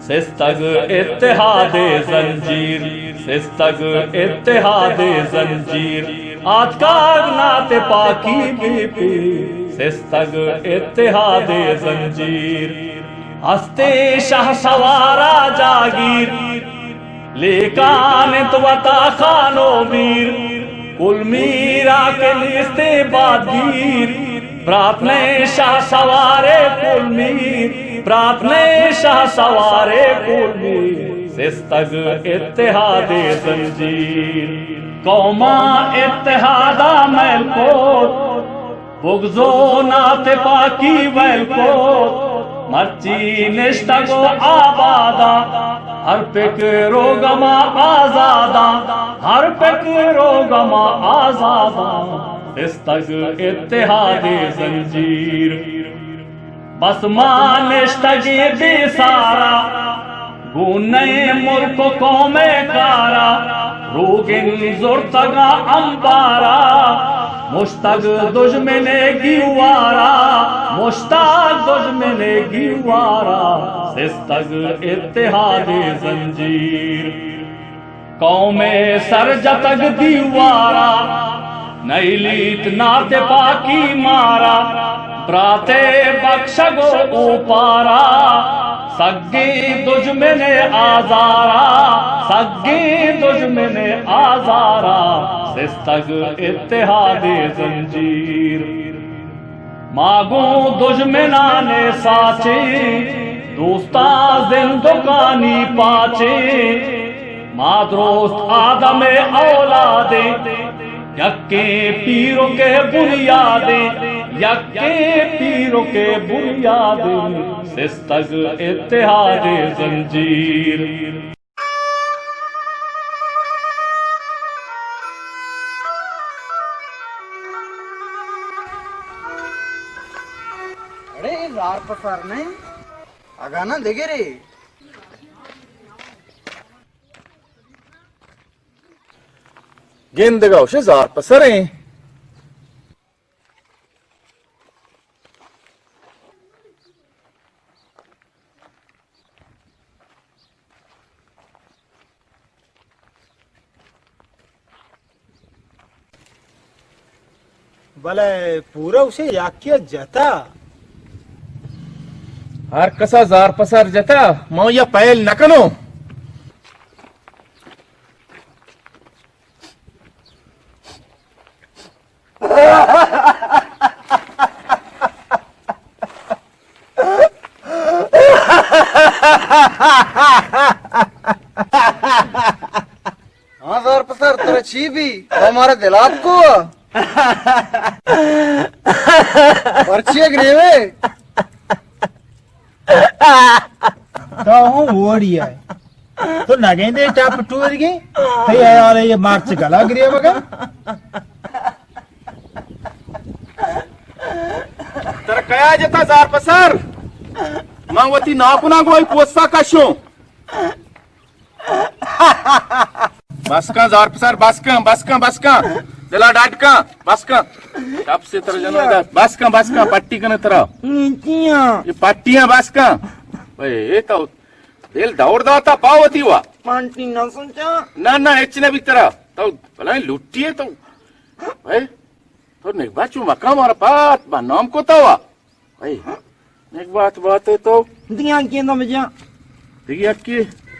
سستگ اتحاد زنجیر، سستگ اتحاد زنجیر، آتکگ ناتپاکی بی پی، سستگ اتحاد زنجیر۔ ہستے شہ سوارا جاگیر، لیکان انت وتا خان و میر، کل میرا کہ نیستیں بادگیر۔ برات نئے شہ سوارے کل میر، برات نئے شہ سوارے کل میر، سستگ اتحاد زنجیر۔ قوما اتحادا میل کو، بغض و ناتپاکی ویل کو، مرچی نشتگ و آباداں، ہر پکر و گما آزاداں، ہر پکر و گما آزاداں، سستگ اتحاد زنجیر۔ بس ما نشتگیں بے سارا، گوں نئے ملک و قوم ءِ کارا، روگن زرتگاں امبارا، مشتگ دژمن ءِ گیوارا، مشتگ دژمن ءِ گیوارا، سستگ اتحاد زنجیر۔ قوم ءِ سر جتگ دیوارا، نئیلیت ناتپاکی مارا، برات ءِ بکشگ و اوپارا، سگیں دژمن ءِ آزارا، سگیں دژمن ءِ آزارا، سستگ اتحاد زنجیر۔ ما گوں دژمنان ءَ ساچیں، دوستاں زندگانی پاچیں۔ ما درست آدم ءِ اولادیں، یکیں پیرک ءِ بنیادیں، یکیں پیرک ءِ بنیادیں۔ سستگ اتحاد زنجیر۔ اڑے، اے زار پسر نہ اِنت؟ اگاں نہ دگرے۔ گندگا اوشے زار پسر ایں۔ بلے پورا اسے یاکیا جتا۔ ہر کسا زار پسر جتا، ما یا پہل نہ کنوں۔ ہاں زار پسر، ترا چی بی؟ تو مارا دل اتکو؟ پرچی گریوے؟ تو ہوں ووڑی ئے۔ تو نگیں دے ٹپ ٹورگی۔ تئی حیال اے یہ مرچ گلا گریوگا۔ ترا کیا جتا زار پسر؟ من وتی ناکنا گوئی پوستا کشوں۔ بس کن زار پسر، بس کن، بس کن، بس کن۔ دلا ڈاڈ کن، بس کن۔ ٹپ سے ترا جنو دا۔ بس کن، بس کن، پٹی کنے ترا۔ یہ پٹیاں بس کن۔ اے، اے تو دل دور داتا پاوتی وا۔ پانٹی نہ سوچا۔ نہ، نہ، ہچ نہ بی ترا۔ تو بلائیں لٹی ئے تو۔ اے، تو نگبات چو مکان مارا پات با نام کو تو وا۔ اے، یک بات بات تو۔ دیاں کی نہ بجا۔ دیگه یکی؟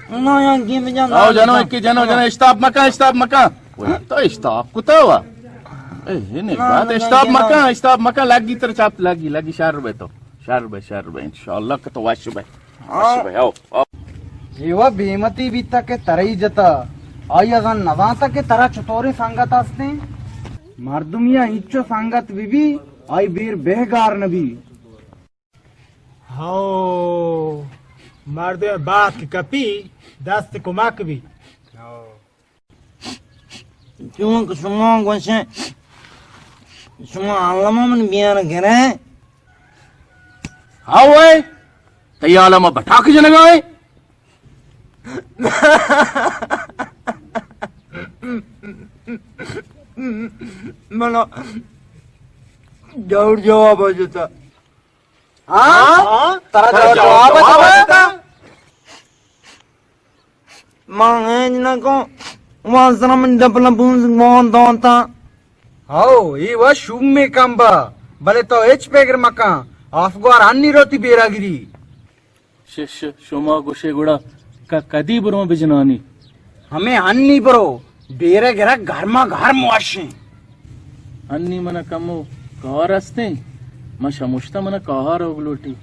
نہ، یاں کی بجا، آؤ نہ جنو، بجا۔ یکی جنو، جنو، اشتاپ مکان، اشتاپ مکان۔ تو اشتاپ کتا وا؟ اے، یہ نہیں بات، اشتاپ مکان، اشتاپ مکان، لگی تر چاپ، لگی، لگی، شر بے تو۔ شر بے، شر بے، انشاءاللہ کہ تو وش بے۔ ہاں۔ وش بے، آؤ، آؤ۔ ایوا بیمتی بیتا کہ ترئی جتا۔ آئی ازان نزانتا کہ ترا چطوریں سنگت ہستیں۔ مردمی ہنچو سنگت بی بی، آئی بیر بہگار نبی۔ ہو، مردم بات کہ کپی، دست کمک بی۔ ہو۔ چون کہ شما گوشے، شما عالم من بیان کرے۔ ہاوے، تئی عالم بٹاک جنگا ہے۔ منا جوڑ جواب جتا۔ ہاں؟ ہاں؟ ترا ترا جواب جواب جواب جواب جواب جواب۔ من ہیچ نہ کن۔ واسرا من دپ لبوز وان دانتا۔ ہاؤ، ای وا شوم میں کم با۔ بلے تو ہچ پگر مکن۔ آفگوار ہنی روتی بیرا گری۔ ش-، ش-، شما گوشے گڑا ک-، کدی بروں بجنانی؟ ہمے ہنی برو، بیرے گرا گرما گرم واشیں۔ ہنی منا کمو کار استیں، من شمشتا منا کاہا روگ لوٹی۔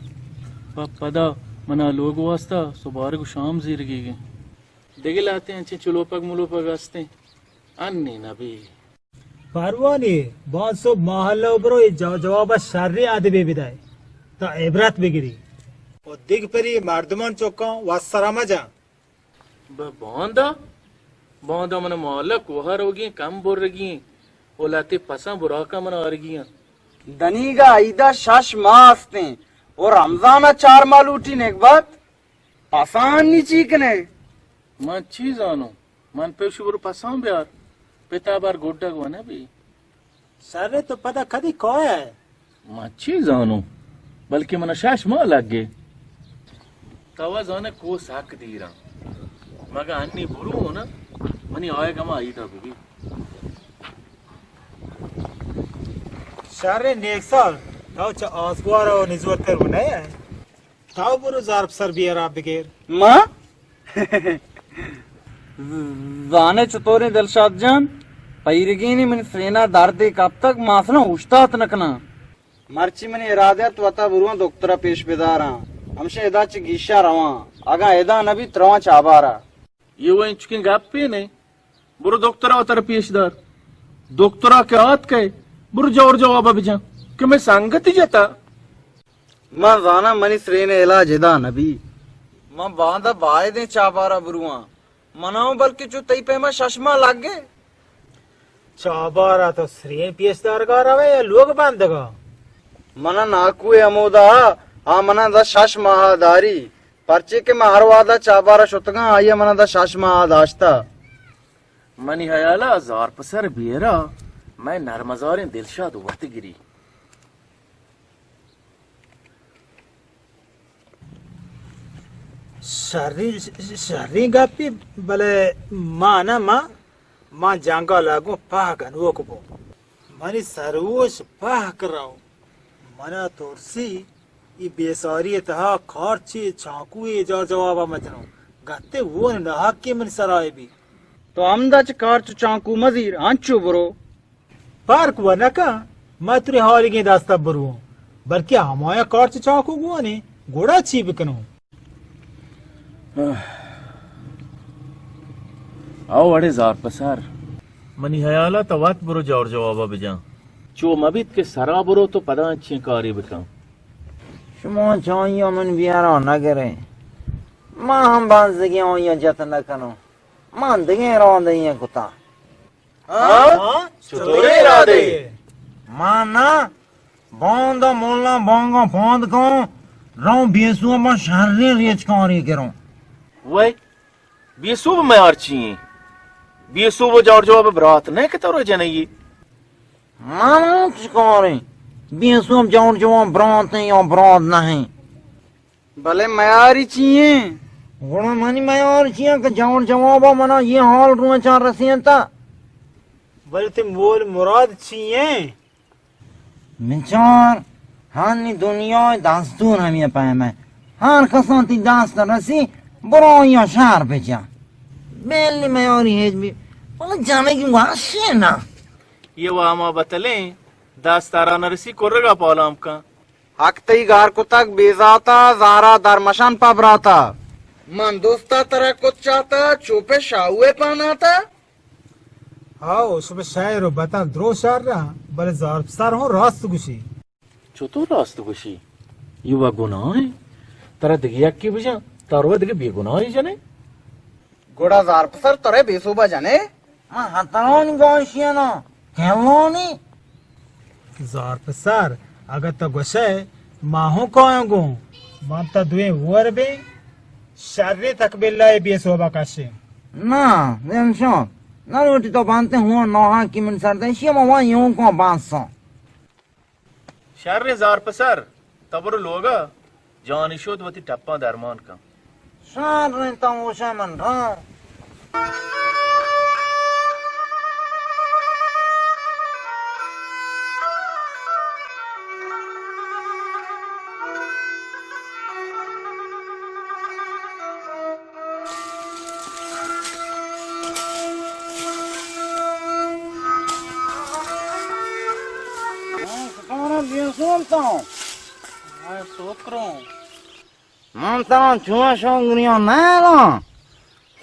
پ-، پدا منا لوگ واسطہ سبارگ و شام زیرگیگیں۔ دگہ لہتیں انچیں چلوپگ ملوپگ استیں، ہنی نبی۔ پروانی، بانسو محلہ برو، اے جو-، جواب شریں ادبے بدئے، تا عبرت بگری۔ و دگہ پری مردمان چکاں وت سرا مجن۔ ب-، باندا، باندا من مالک وہر ہوگی، کم برگی، و لہتے پساں براکاں من آرگی۔ دنیگا عیدا شش ماہ استیں، و رمضان چار ماہ لوٹی نگبت۔ پسانی چی کنے؟ من چی زانوں؟ من پیش برو پسان بیار۔ پتا بار گڈگ و نبی۔ شرے تو پدا کدی کائے؟ من چی زانوں؟ بلکہ من شش ماہ لگے۔ توا زانے کو سک دیراں۔ مگا انی برو نا، منی آئے گما عیدا ببی۔ شرے نیکسال، تو چہ آزگوار و نزورتر و نہ ئے؟ تو برو زار پسر بیار آ بگیر۔ ما؟ زانے چطوریں دلشاد جان؟ پیرگینی من سینا دردے کپتگ، ماسنا اوشتات نکناں۔ مرچی منی ارادہ ات وتا برواں دکترا پیش بداراں۔ ہمشہ ادا چہ گیشا رواں۔ اگاں ادا نبیت رواں چابارا۔ یہ وہ انچکیں گپے نے۔ برو دکترا وتر پیش دار۔ دکترا کہ آتکئے، برو جور جوابا بجن کہ میں سنگتی جتا۔ من زاناں منی سرین ء علاج ادا نہ بی۔ من باندا بایدیں چابارا برواں۔ منا اوں بلکہ چو تئی پیما شش ماہ لگ گئے۔ چابارا تو سرین پیش دارگا روئے یا لوگ بندگا؟ منا ناکو ء ہمودا آ منا دا شش ماہ داری، پرچے کہ من ہر وہدا چابارا شتگاں، آئی ء منا دا شش ماہ داشتا۔ منی ہیالا زار پسر بیرا، مئے نرمزاریں دلشاد وت گری۔ شریں، شریں گپے، بلے ما نہ، ما، ما جنگا لگوں پہ گنوک بوں۔ منی سروش پہک رو۔ منا ترسی، ای بیساری تہا کارچے چانکوے جار جوابا مجنوں۔ گتے وون ناحقے منی سرائے بی۔ تو ہمدا چہ کارچ چانکو مزیر، انچو برو۔ پارک و نکن، ما تری حالیگیں دستا بروں، بلکہ ہمایا کارچ چانکو گونے، گڑا چی بکنوں؟ او اڑے زار پسر۔ منی حیالا تو وت برو جور جوابا بجان۔ چو مبیت کہ سرا برو تو پدا انچیں کارے بکن۔ شما چاہیے من بیارا نگرے۔ ما ہم بانزگی آیا جت نکنوں۔ من دگیں راندہ کتا۔ ہاں؟ ہاں؟ چطوریں ارادے؟ من نہ، باندا مولا بانگا پاند کن، روں بیسو ما شریں ریچکاری کروں۔ وے، بیسو میار چی ہیں؟ بیسو وہ جور جواب برات نہ کہ تو رو جنگی۔ من چکاریں؟ بیسو جور جواب برات ہیں یا برات نہیں؟ بلے میاری چی ایں؟ گڑا منی میار چی ایں کہ جوڑ جوابا منا یہ حال روچاں رسینتا۔ بلے تئی مول مراد چی ایں؟ بچار، ہنی دنیا دستور ہمیں پیم ہے۔ ہر کسان تی دست رسی، برو یا شہر بجا۔ بیلی میاری ہیچ بھی، بلے جانے کی واشی نا۔ یہ واما بتلیں، دست آرا نرسی کرگا پالام کن۔ حق تئی گار کتگ بے زاتا، زارا در مشان پہ براتا۔ من دوستا ترا کت چاتا، چوپے شاہوئے پاناتا۔ ہاو، شمئے شاعر و بتاں درو شر رہاں، بلے زار پسر ہوں راست گوشی۔ چطور راست گوشی؟ اے وا گناہ ایں۔ ترا دگہ یکے بجن، ترا دگہ بے گناہی جنے۔ گڑا زار پسر ترا بے سوبا جنے؟ من ہترانی گوشی نا، کلانی۔ زار پسر، اگہ تو گوشئے، ما ہوں کایاں گوں، من تو دوئیں ہور بیں، شریں تک باللہ اے بے سوبا کشیں۔ نا، دلشاد، نہ لوٹی تو بانتے ہوں نوہاں کی من سر دے، شی ما وان یوں کو بانسوں۔ شریں زار پسر، تو برو لوگا، جانی شود وتی ٹپاں درمان کن۔ شریں، تو ہوشے من راں۔ من ترا چون شوگریاں نہ راں۔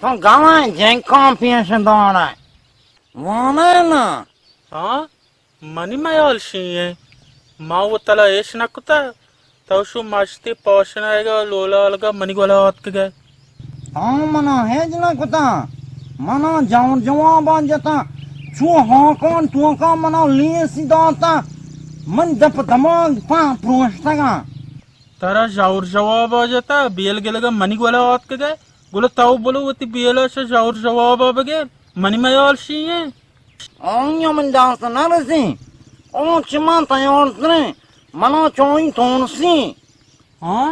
تو گوائیں جنکاں پیش دارئے۔ وانے نا۔ ہاں؟ منی میال شی ایں۔ ما و تلا ایش نہ کتہ، تو شو مشتی پاشنائگا لولالگا منی گولا آتکگئے۔ تو منا ہیچ نہ کتہ، منا جور جوابا جتہ، چو ہاکان توکا منا لیسی داتہ، من دپ دماغ پہ پروشتگا۔ ترا جور جوابا جتہ، بیل گلگا منی گولا آتکگئے، گڑا تو بلو وتی بیلا شہ جور جوابا بگر، منی میال شی ایں۔ آنیا من دست نہ رسی۔ او چہ من تیار تریں۔ منا چوئی تونسی۔ ہاں؟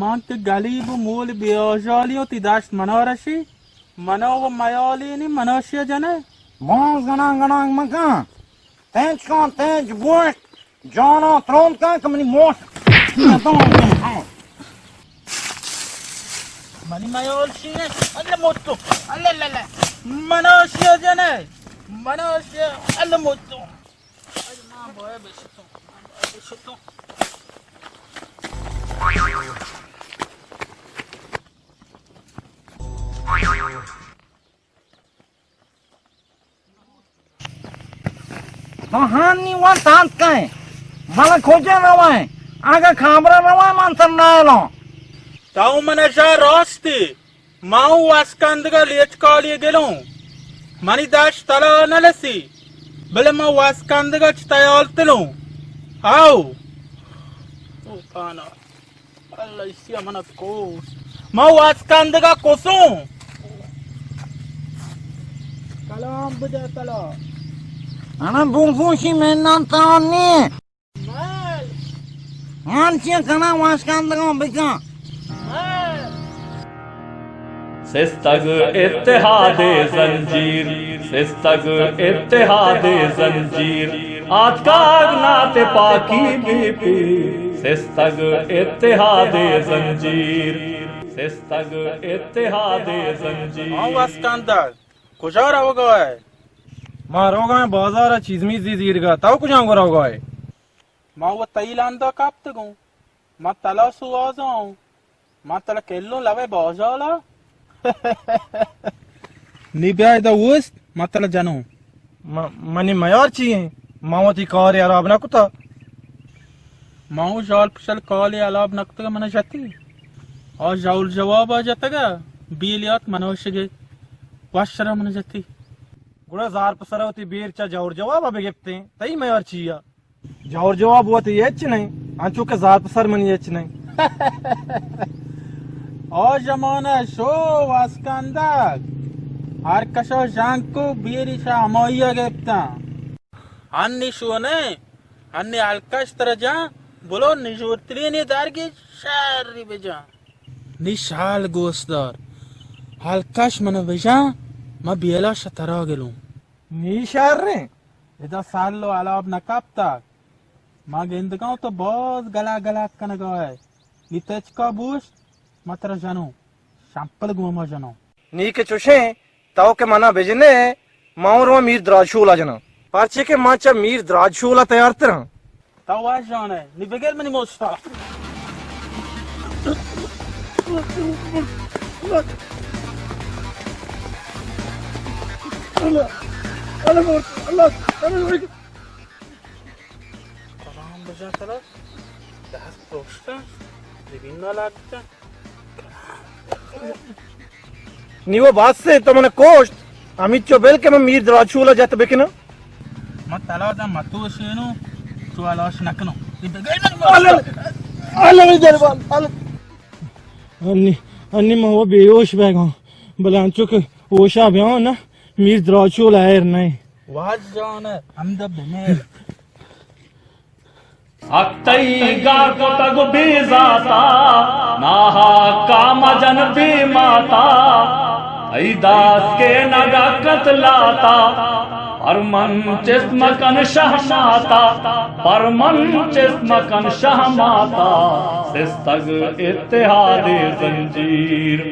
من کہ گلیب و مول بے آجالی و تی دشت منا رشی۔ منا و میالی نی منا شی جنے۔ باز گناگ گناگ مکن۔ تیچ کن، تیچ بوشت۔ جانا ترند کن کہ منی موش نتون کن۔ منی میال شی ایں، اللہ متو، اللہ، اللہ، اللہ۔ منا شی جنے، منا شی، اللہ متو۔ اج ما بوئے بشتو، ما بوئے بشتو۔ تو ہانی وت آتکئے، بلے کجا روئے؟ اگہ کابرا روئے من ترا نئیلوں۔ تو من جا راستی، ما اوں واسکندگا لیچکالی گلوں۔ منی دشت تلا نہ لسی، بلے ما واسکندگا چہ تیال تلوں۔ آؤ۔ او پانا۔ اللہ، ایشی ء من ء کوس۔ ما واسکندگ ء کسوں۔ کلام بجا تلا۔ انا بوفوشی من نام تران نی۔ مال۔ من چی کنا واسکندگ ء بکن۔ مال۔ سستگ اتحاد زنجیر، سستگ اتحاد زنجیر، آتکگ ناتپاکی بی پی۔ سستگ اتحاد زنجیر، سستگ اتحاد زنجیر۔ ہاں واسکندگ، کجا روگا ئے؟ ما روگا ایں بازار ء چیز میزی زیرگا، تو کجا گو روگا ئے؟ ما وت تئی لندا کپتگوں۔ ما تلا سوازاں۔ ما تلا کلوں لوے بازالا۔ نی بیا ادا اوست، ما تلا جنوں۔ م-، منی میار چی ایں؟ ما وتی کارے حراب نہ کتا۔ ما اوں ژال پشل کالے حراب نہ کتگا، منا جتی۔ آ ژول جوابا جتگا، بیلیات منا شگے۔ وشرا منا جتی۔ گڑا زار پسرا وتی بیر چا جور جوابا بگپتیں۔ تئی میار چی ء؟ جور جواب وتی ہچ نئیں، انچو کہ زار پسر منی ہچ نئیں۔ آ زمانہ شو واسکندگ، ہر کشا ژنک و بیری شا ہمائی ء گپتاں۔ ہنی شو نئیں، ہنی ہلکش ترا جاں، بلو نجورترینی درگی شری بجاں۔ نی شال گوشدار، ہلکش من بجاں، ما بیلا شترا گلوں۔ نی شریں۔ ادا سال و الاب نہ کپتگ۔ ما گندگاں تو باز گلا گلا کنگا ئے۔ نی تچکا بوشت، ما ترا جنوں۔ شمپل گوں ما جنوں۔ نی کہ چوشیں، تو کہ منا بجنے، ما اوں رواں میر دراج شولا جناں۔ پرچے کہ ما چہ میر دراج شولا تیار تراں۔ تو واش جان ئے، نی بگر منی موستا۔ اللہ، اللہ، اللہ، اللہ۔ کلام بجا تلا، دست تو ببین نالاگتا. نیو بس، تو من کشت. امیت چو بل کہ من میر دراچولا جت بکنم. من تلا دا متو شینو، تو علاش نکنو. اللہ، اللہ، اللہ، اللہ. انی، انی من وہ بے ہوش بیگاں. بلے انچو کہ ہوشا بیاں نا، میر دراچولا ایر نہیں. واج جان، ہمدا بمیر. حق تئی گار کتگ بے زاتا، ناحقا مجن بے ماتا، تئی داس کے نگا قتلاتا، پر من چست مکن شہ ماتا، پر من چست مکن شہ ماتا، سستگ اتحاد زنجیر.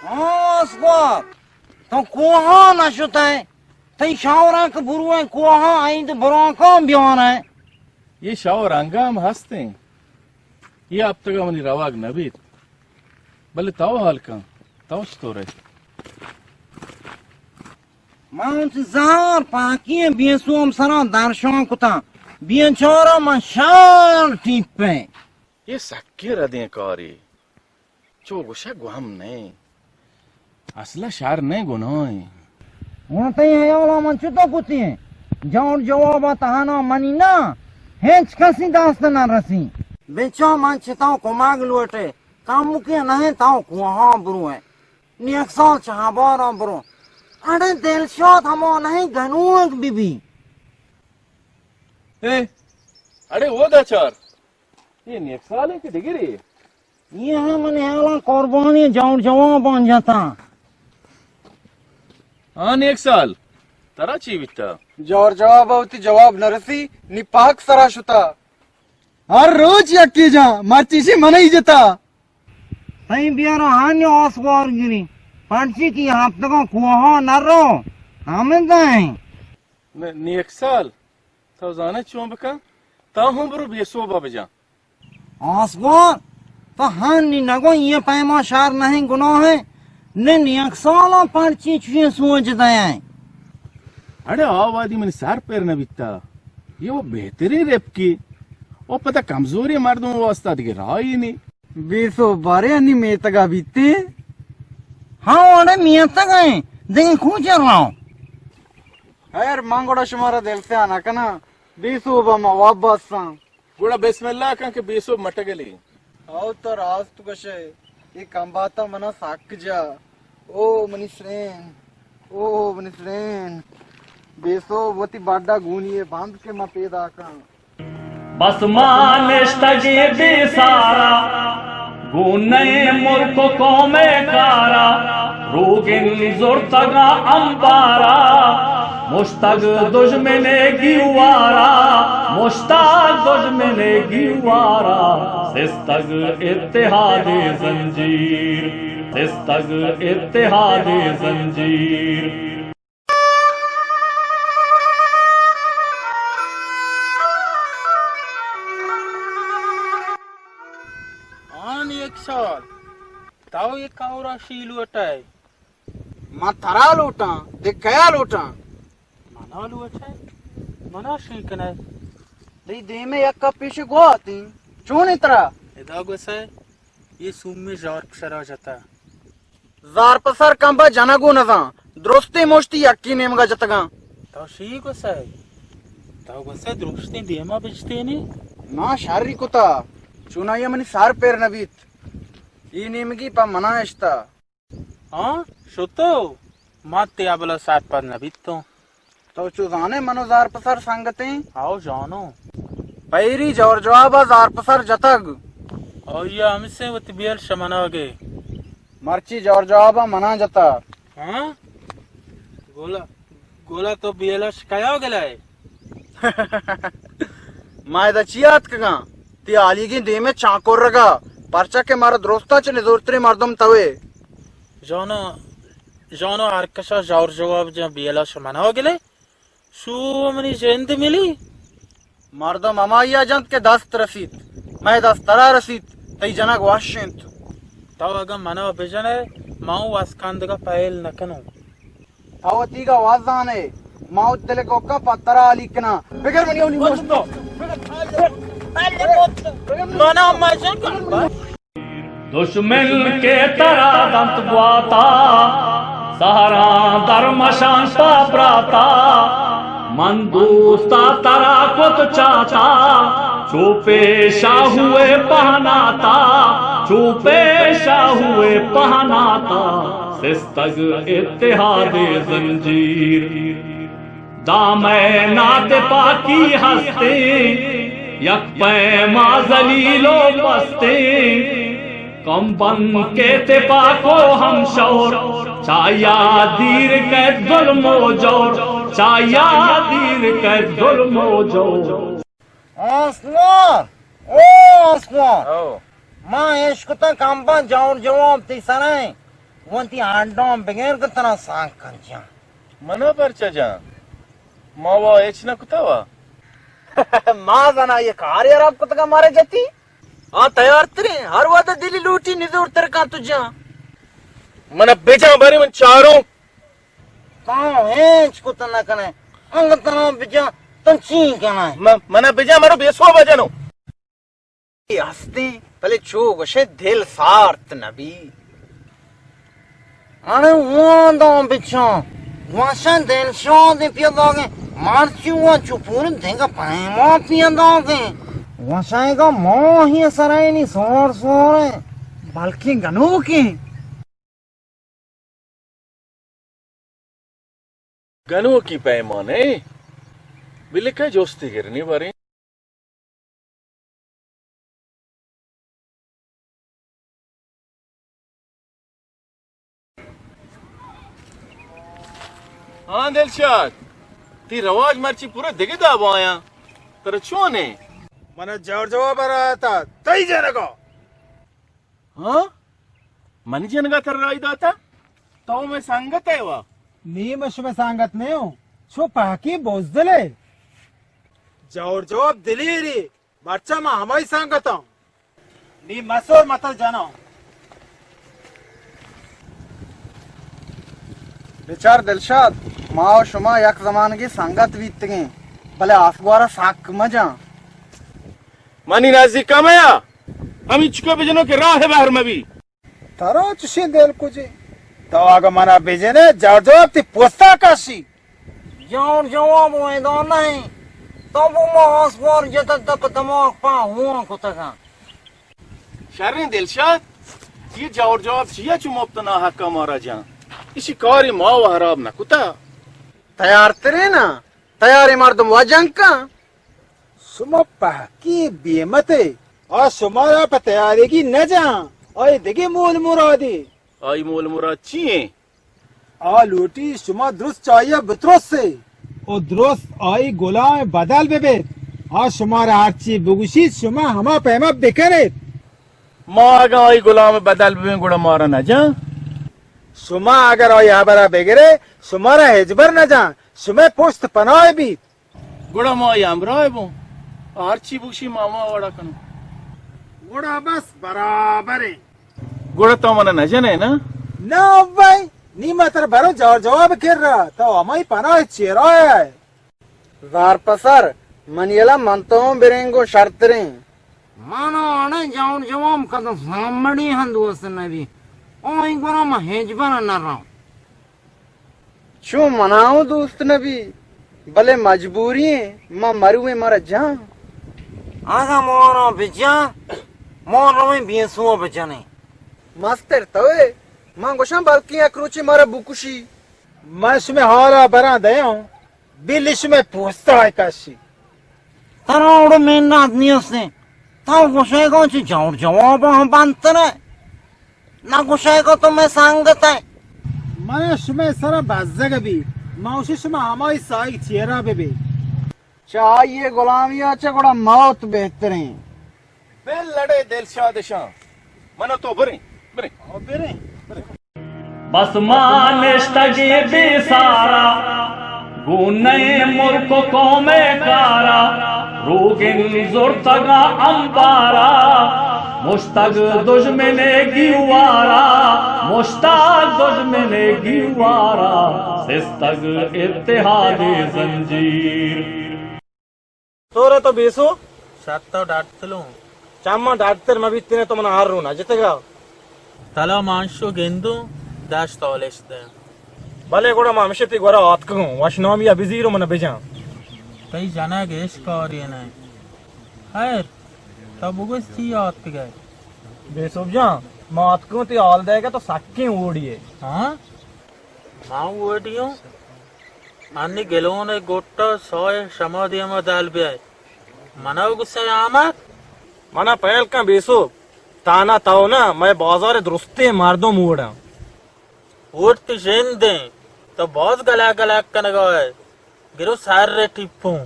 ہاں، اسکوار، تو کوہاں نہ شتئے؟ تئی شاوراں کہ بروئیں کوہاں، آئیں تو برانکاں بیانئے. یہ شاور انگام ہستیں. یہ ہپتگا منی روگ نہ بیت. بلے تو حال کن، تو چطور ئے؟ من وتی زہر پاکیں بیسو ہمسراں درشان کتاں. بیچارہ من شال ٹیپیں. یہ سکیں ردیں کارے. چو گوشہ گوہم نئے. اصلا شر نئے، گناہیں. گڑا تئی حیالا من چطور کتیں؟ جوڑ جوابا تہنا منی نہ، ہچ کسی دست نہ رسی. بچا من چہ تو کمک لوٹے، کمکے نہ، تو کوہاں بروئے. نیکسال چہ ہبارا برو. اڑے دلشاد ہما نہ گنوک بی بی. اے، اڑے او دا چار. یہ نیکسال ہے کہ دگرے؟ یہ ہم من حیالاں قربانی جوڑ جواباں جتا. ہاں نیکسال، ترا چی بیتا؟ جوڑ جواب وتی جواب نہ رسی، نی پاک سرا شتا. ہر روچ یکی جا، مرچی شی منئی جتا. تئی بیارا ہانی آسوار گری، پرچی کہ ہفتگاں کوہاں نہ رو، ہمیں دائیں. نہ، نیکسال، تو زانے چون بکن؟ تو ہم برو بے سوبا بجا. آسگور، تو ہانی نگو یہ پیما شر نہیں گناہ ہے، نہ نیکسالا پرچی چوئیں سوج دیں. اڑے آ وہدی منی سر پر نہ بیتا. یہ وہ بہترین رپکی. وہ پتہ کمزوری مردم واسطہ دیگه راہی نہیں. بے سوب بارے انی میتگا بیتے؟ ہاں، اڑے میتگ ہیں، دیکھو چراؤ. خیر، من گڑا شمارا دل سیاہ نہ کناں، بے سوبا ما واب بستاں. گڑا بسم اللہ کن کہ بے سوب مٹگلے. او تو راست گوشے، اے کمباتا منا سک جا. او منی سرین، او منی سرین. بے سوب وتی بڈا گونی بند کہ ما پیدا کن. بس ما نشتگیں بے سارا، گوں نئیں ملک و قوم کارا، روگن زرتگاں امبارا، مشتگ دژمن گیوارا، مشتگ دژمن گیوارا، سستگ اتحاد زنجیر، سستگ اتحاد زنجیر. آن یک سال، تو یک کورا شی لوٹائے؟ من ترا لوٹاں، دے کیا لوٹاں؟ منا لوٹائے؟ منا شی کنائے؟ دے دیمے یک کپ پیش گواتیں، چون ترا؟ ادا گوسے، یہ سومی ژار پسرا جتا. زار پسر کمبا جنگو نزاں، درستیں مشتی یکی نیمگا جتگاں. تو شی گوسے؟ تو گوسے درستیں دیما بجتینی؟ نا، شری کتا، چونایا منی سر پر نبیت. ای نیمگی پا منا اشتا. ہاں، شتو؟ ما تیا بلا سر پر نبیتوں. تو چو زانے منو زار پسر سنگتیں؟ آؤ جانو. پیری جور جوابا زار پسر جتگ. آئی ءَ ہمسیں وتی بیل شمناگے۔ مرچی جور جوابا منا جتا۔ ہاں؟ گولا، گولا تو بیلا شکایا گلائے؟ ما ادا چی آتکگاں؟ تی آلیگیں دیمے چانکورگا، پرچا کہ مارا درستا چہ نزورتریں مردم توے۔ جانا، جانا ہر کسا جور جواب جاں بیلا شمنا گلے۔ شو منی جند ملی۔ مردم ہمائی ءَ جنت کہ دست رسیت، مئے دست ترا رسیت، تئی جنگ وش انت۔ تو اگاں منا بجنئے، ما اوں وسکندگا پہل نکنوں۔ تو وتیگا وت زانئے، ما وت دل کوکا پہ ترا ہالی کناں۔ بگر منی اولی مشت۔ منا مجن کن۔ دشمن کہ ترا دنت گواتا، سہراں درمشان پہ براتا۔ من دوستا ترا کت چاتا، چو پیشا ہوئے پہناتا، چو پیشا ہوئے پہناتا۔ سستگ اتحاد زنجیر۔ دامے ناتپاکی ہستیں، یک پیما ذلیل و پستیں۔ کم بن کے تپاک و ہم شور، چایا دیر کے ظلم و جور، چایا دیر کے ظلم و جور۔ آسلان! او آسلان! او۔ ما اشکتاں کمباں جور جواب تی سرائیں۔ وتی ہانڈاں بگیر کہ ترا سانگ کن جاں۔ منا پرچا جاں؟ ما وا ہچ نہ کتا وا۔ ما زنا یہ کار حراب کتگا مارا جتی۔ آ تیار تریں، ہر وعدہ دلی لوٹی نزور تر کاں تو جاں۔ منا بجاں بری من چاروں۔ تو ہچ کت نہ کنئے۔ انگت ترا بجاں، تو چی کنئے؟ م-، منا بجاں، مرو بے سوب جنو۔ ہستیں، بلے چو گوشے دل سارت نبی۔ اڑے وان داں بچاں، گوشاں دل شاد پیداگیں، مرچی وان چو پورن دنگا پیما پیداگیں۔ گوشاں گا ماہی سرائنی سور سوریں، بلکیں گنوکیں۔ گنوکی پیمانے، بلے کئے جستی گرنی باریں۔ ہاں دلشاد، تی رواج مرچی پورا دگہ داب آیاں۔ ترا چونے؟ منا جور جواب رہا تھا، تئی جنگا۔ ہاں؟ منی جنگا ترا راہی داتا؟ تو مئے سنگت ئے وا؟ نی من شمئے سنگت نہ اوں۔ شو پاکی بزدل ئے۔ جور جواب دلیری، مرچا ما ہمائی سنگتاں۔ نی مسور متل جناں۔ بچار دلشاد، ما و شما یک زمانگی سنگت بیتگیں، بلے آسگوارا سک مجاں۔ منی نزیکا میا، ہمینچکو بجنو کہ راہ بہر مبی۔ ترا چشیں دل کجے؟ تو اگہ منا بجنے، جور جواب تی پوستا کشی۔ جور جواب و ادا نہیں۔ تو بو ما آسوار جتا دپ دماغ پا ہوا کتگا۔ شریں دلشاد، یہ جور جواب چیا چو مفت ناحقا مارا جان؟ اسی کاری ما و حراب نکتا۔ تیار ترے نا؟ تیاریں مردم وا جنگ کن۔ شما پہکی بیمتے۔ آ شمارا پہ تیاریگی نہ جان۔ آئی دگہ مول مرادی۔ آئی مول مراد چی ہیں؟ آ لوٹی شما درست چاہیا بترسے۔ او درست آئی گلام بدل ببیت۔ آ شمارا ہرچی بگوشیت شما ہما پیما بکنیت۔ ما اگاں آئی گلام بدل ببیں گڑا مارا نہ جان۔ شما اگر آئی ہبرا بگرے، شمارا ہچبر نہ جان۔ شمئے پشت پناہ بیت۔ گڑا ما آئی ہمراہ بوں۔ آ ہرچی بگوشی ما ہما وڑا کنوں۔ گڑا بس برابر ایں۔ گڑا تو منا نہ جنے نا؟ نا بھائی، نی ما ترا برو جواب جواب کر رہا، تو ہمائی پناہ چیرا ہے۔ زار پسر، منی الا من تو برنگو شرتریں۔ مانا آنے جاؤ جواب کدو سامنی ہم دوست نبی۔ آئی گڑا ما ہچبر نہ رہا۔ چو منا اوں دوست نہ بی، بلے مجبوری ایں، ما مرویں مارا جان۔ اگاں مارا بجان، ما رویں بیسو بجنیں۔ مستر توئے، من گوشاں بلکیں یک روچے مارا بکشی۔ من شمئے حالا براں دیاں، بلی شمئے پوستا کشی۔ ترا اوڑو محنت نیستیں۔ تو گوشے گو چی جوڑ جواب ہم بنتنے؟ نہ گوشے گو تو میں سنگت ہے۔ من شمئے سرا بزگ بی، من گوشی شما ہمائی سائیگ چیرا ببی۔ چہ آئی ءِ گلامی ءَ چہ گڑا موت بہتریں۔ بل لڑے دلشاد شاں، من ءُ تو بریں، بریں۔ آ، بریں، بریں۔ بس ما نشتگیں بے سارا، گوں نئے ملک ءُ قوم ءِ کارا، روگن زرتگاں امبارا، مشتگ دژمن ءِ گیوارا، مشتگ دژمن ءِ گیوارا، سستگ اتحاد ءِ زنجیر۔ تو رے تو بیسو؟ شت ءُ ڈڈ تلوں۔ چماں ڈڈتر مہ بیتنے تو من ہر رونا جتگا۔ تلا مانشو گندوں، دشت آلش دیں۔ بلے گڑا ما ہمشہ تی گورا آتکگوں، وشنامی ءَ بزیر ءُ من بجاں۔ تئی جنگ اش کاری نہ۔ خیر، تو بگوش چی آتکگئے؟ بیسوب جان، ما آتکگوں تی حال دئیگا تو سکیں اوڑی ئے۔ ہاں؟ ما اوڑی اوں؟ انی گلون ءِ گٹ ءَ ساہ ءَ شما دیما دل بیائے۔ منا گسئے آمد؟ منا پہل کن بیسو، تانا تو نہ، مئے بازار ءِ درستیں مردم اوڑاں۔ اوڑ تی ژند ایں، تو باز گلگ گلگ کنگا ئے۔ گرو سر ءِ ٹیپوں۔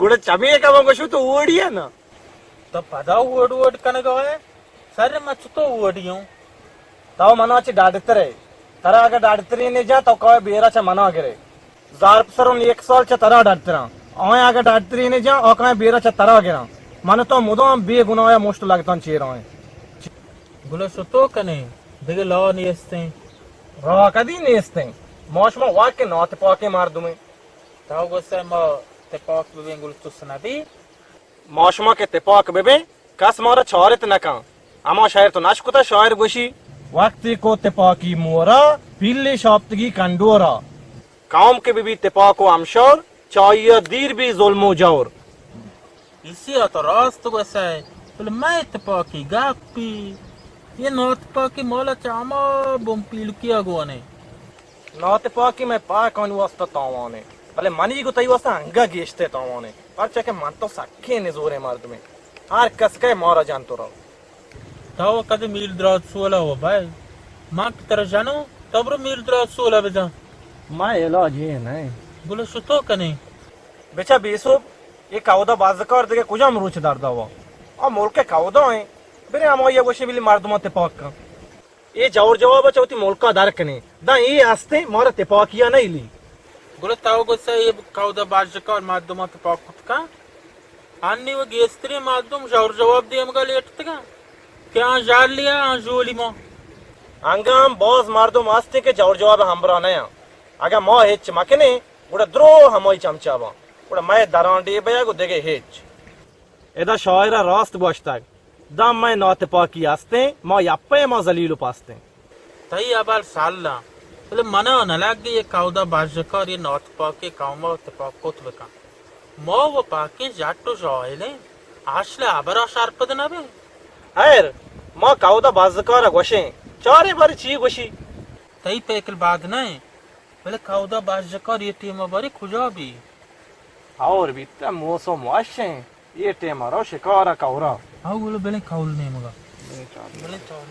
گڑا چمے کما گوشو تو اوڑی ئے نا؟ تو پدا اوڑ اوڑ کنگا ئے؟ سر من چتو اوڑی اوں؟ تو منا چہ ڈاڈتر ئے۔ ترا اگہ ڈاڈتری نے جاں تو کائے بیرا چہ منا گرے۔ زار پسر ءُ نیک سال چہ ترا ڈاڈتراں۔ آیاں اگہ ڈاڈتری نے جاں آ کائے بیرا چہ ترا گراں۔ من تو مدام بے گناہ مشت لگتاں چیرائیں۔ گلو شتو کنے، دگہ لا نیستیں۔ را کدی نیستیں۔ ما شما واک ناتپاکیں مردمیں۔ تو گوسے ما تپاک ببیں گل تس نبی؟ ما شما کہ تپاک ببیں، کس مارا چارت نکن۔ ہما شعر تو نشکتہ، شاعر گوشی، وقتی کو تپاکی مورا، پیلی شاپتگی کنڈورا۔ قوم کہ ببی تپاک و ہمشور، چہ آئیا دیر بی ظلم و جور۔ ایشی ءَ تو راست گوشئے، بلے مئے تپاکی گپی۔ اے ناتپاکی مالا چہ ہما بمپیلکی ءَ گون ایں۔ ناتپاکی مئے پاکانی واسطہ تاوان ایں، بلے منی گوں تئی واسطہ انگہ گیشتر تاوان ایں، پرچا کہ من تو سکیں نزوریں مردمے۔ ہر کس کئے مارا جنت و رو۔ تو کدی میر درات سولا و بئے؟ من کہ ترا جنوں، تو برو میر درات سولا بجن۔ مئے علاج اے نہ ایں۔ گلو شتو کنے۔ بچا بیسوب، اے کہودا بزکار دگہ کجام روچ دردا وا؟ آ ملک کہودا ایں۔ برے ہمائی گوشے بلی مردمان تپاک کن۔ اے جور جواب چہ وتی ملکا در کنے۔ داں اے ہستیں مارا تپاکیا نہ الی۔ گڑا تو گوشئے اے کہودا بزکار مردمان تپاک کت کن؟ انی و گیشتریں مردم جور جواب دیمگا لیٹتگاں کہ آں ژالی آں، آں ژولی ما۔ انگا ہم باز مردم ہستیں کہ جور جواب ہمبراہ نیاں۔ اگاں ما ہچ مکنیں، گڑا درو ہمائی چمچا باں۔ گڑا مئے درانڈے بیگ و دگہ ہچ۔ ادا شاعرا راست گوشتگ، داں مئے ناتپاکی ہستیں، ما یپیں، ما ذلیل و پستیں۔ تئی ہبر سلاں، بلے منا نہ لگی اے کہودا بزکار اے ناتپاکیں قوما تپاک کت بکن۔ ما و پاکیں جٹ و جاہلیں، اصل ہبرا سرپد نبیں۔ ہیر، ما کہودا بزکارا گوشیں، چاریں بارے چی گوشی؟ تئی پیکل بد نہ ایں، بلے کہودا بزکار اے ٹیما بارے کجا بی؟ ہور بیتہ، موسم وش ایں۔ اے ٹیم ءَ رو شکار ءَ کور ءَ۔ ہاں، گلو بلیں کول نیمگ ءَ۔ بلیں چار۔ بلیں چار۔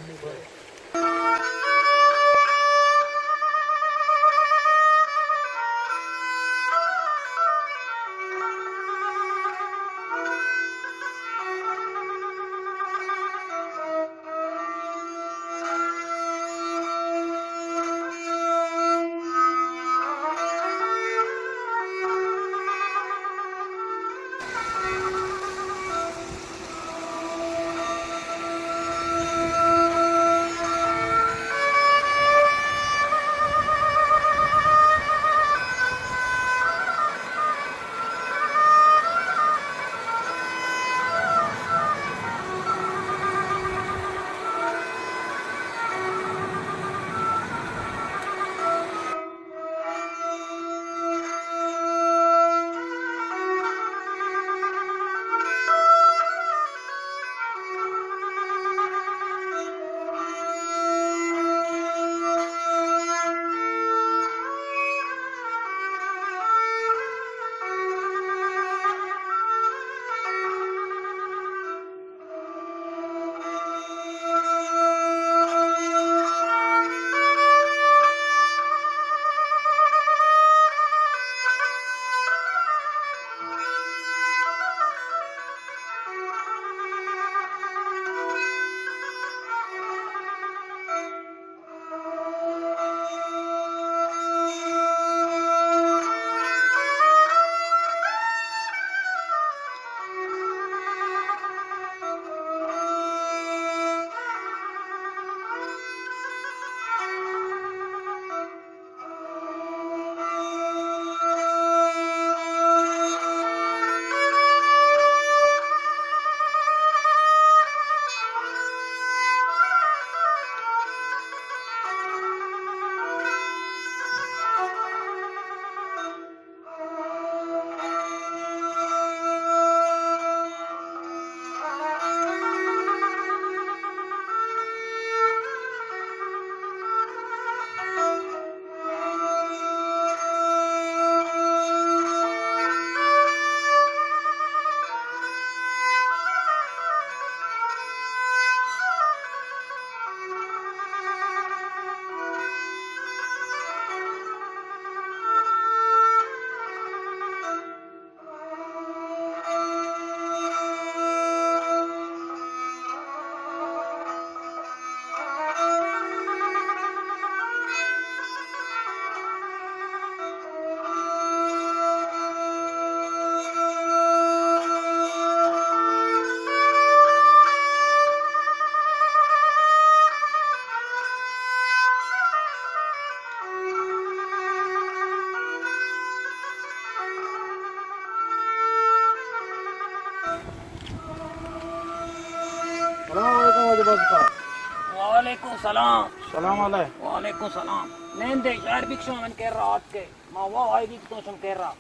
وعلیکم سلام۔ سلام علیکم۔ وعلیکم سلام۔ نندے، شر بیت شما من کرا آتکے۔ ما وا آئی بیت تو شما کرا۔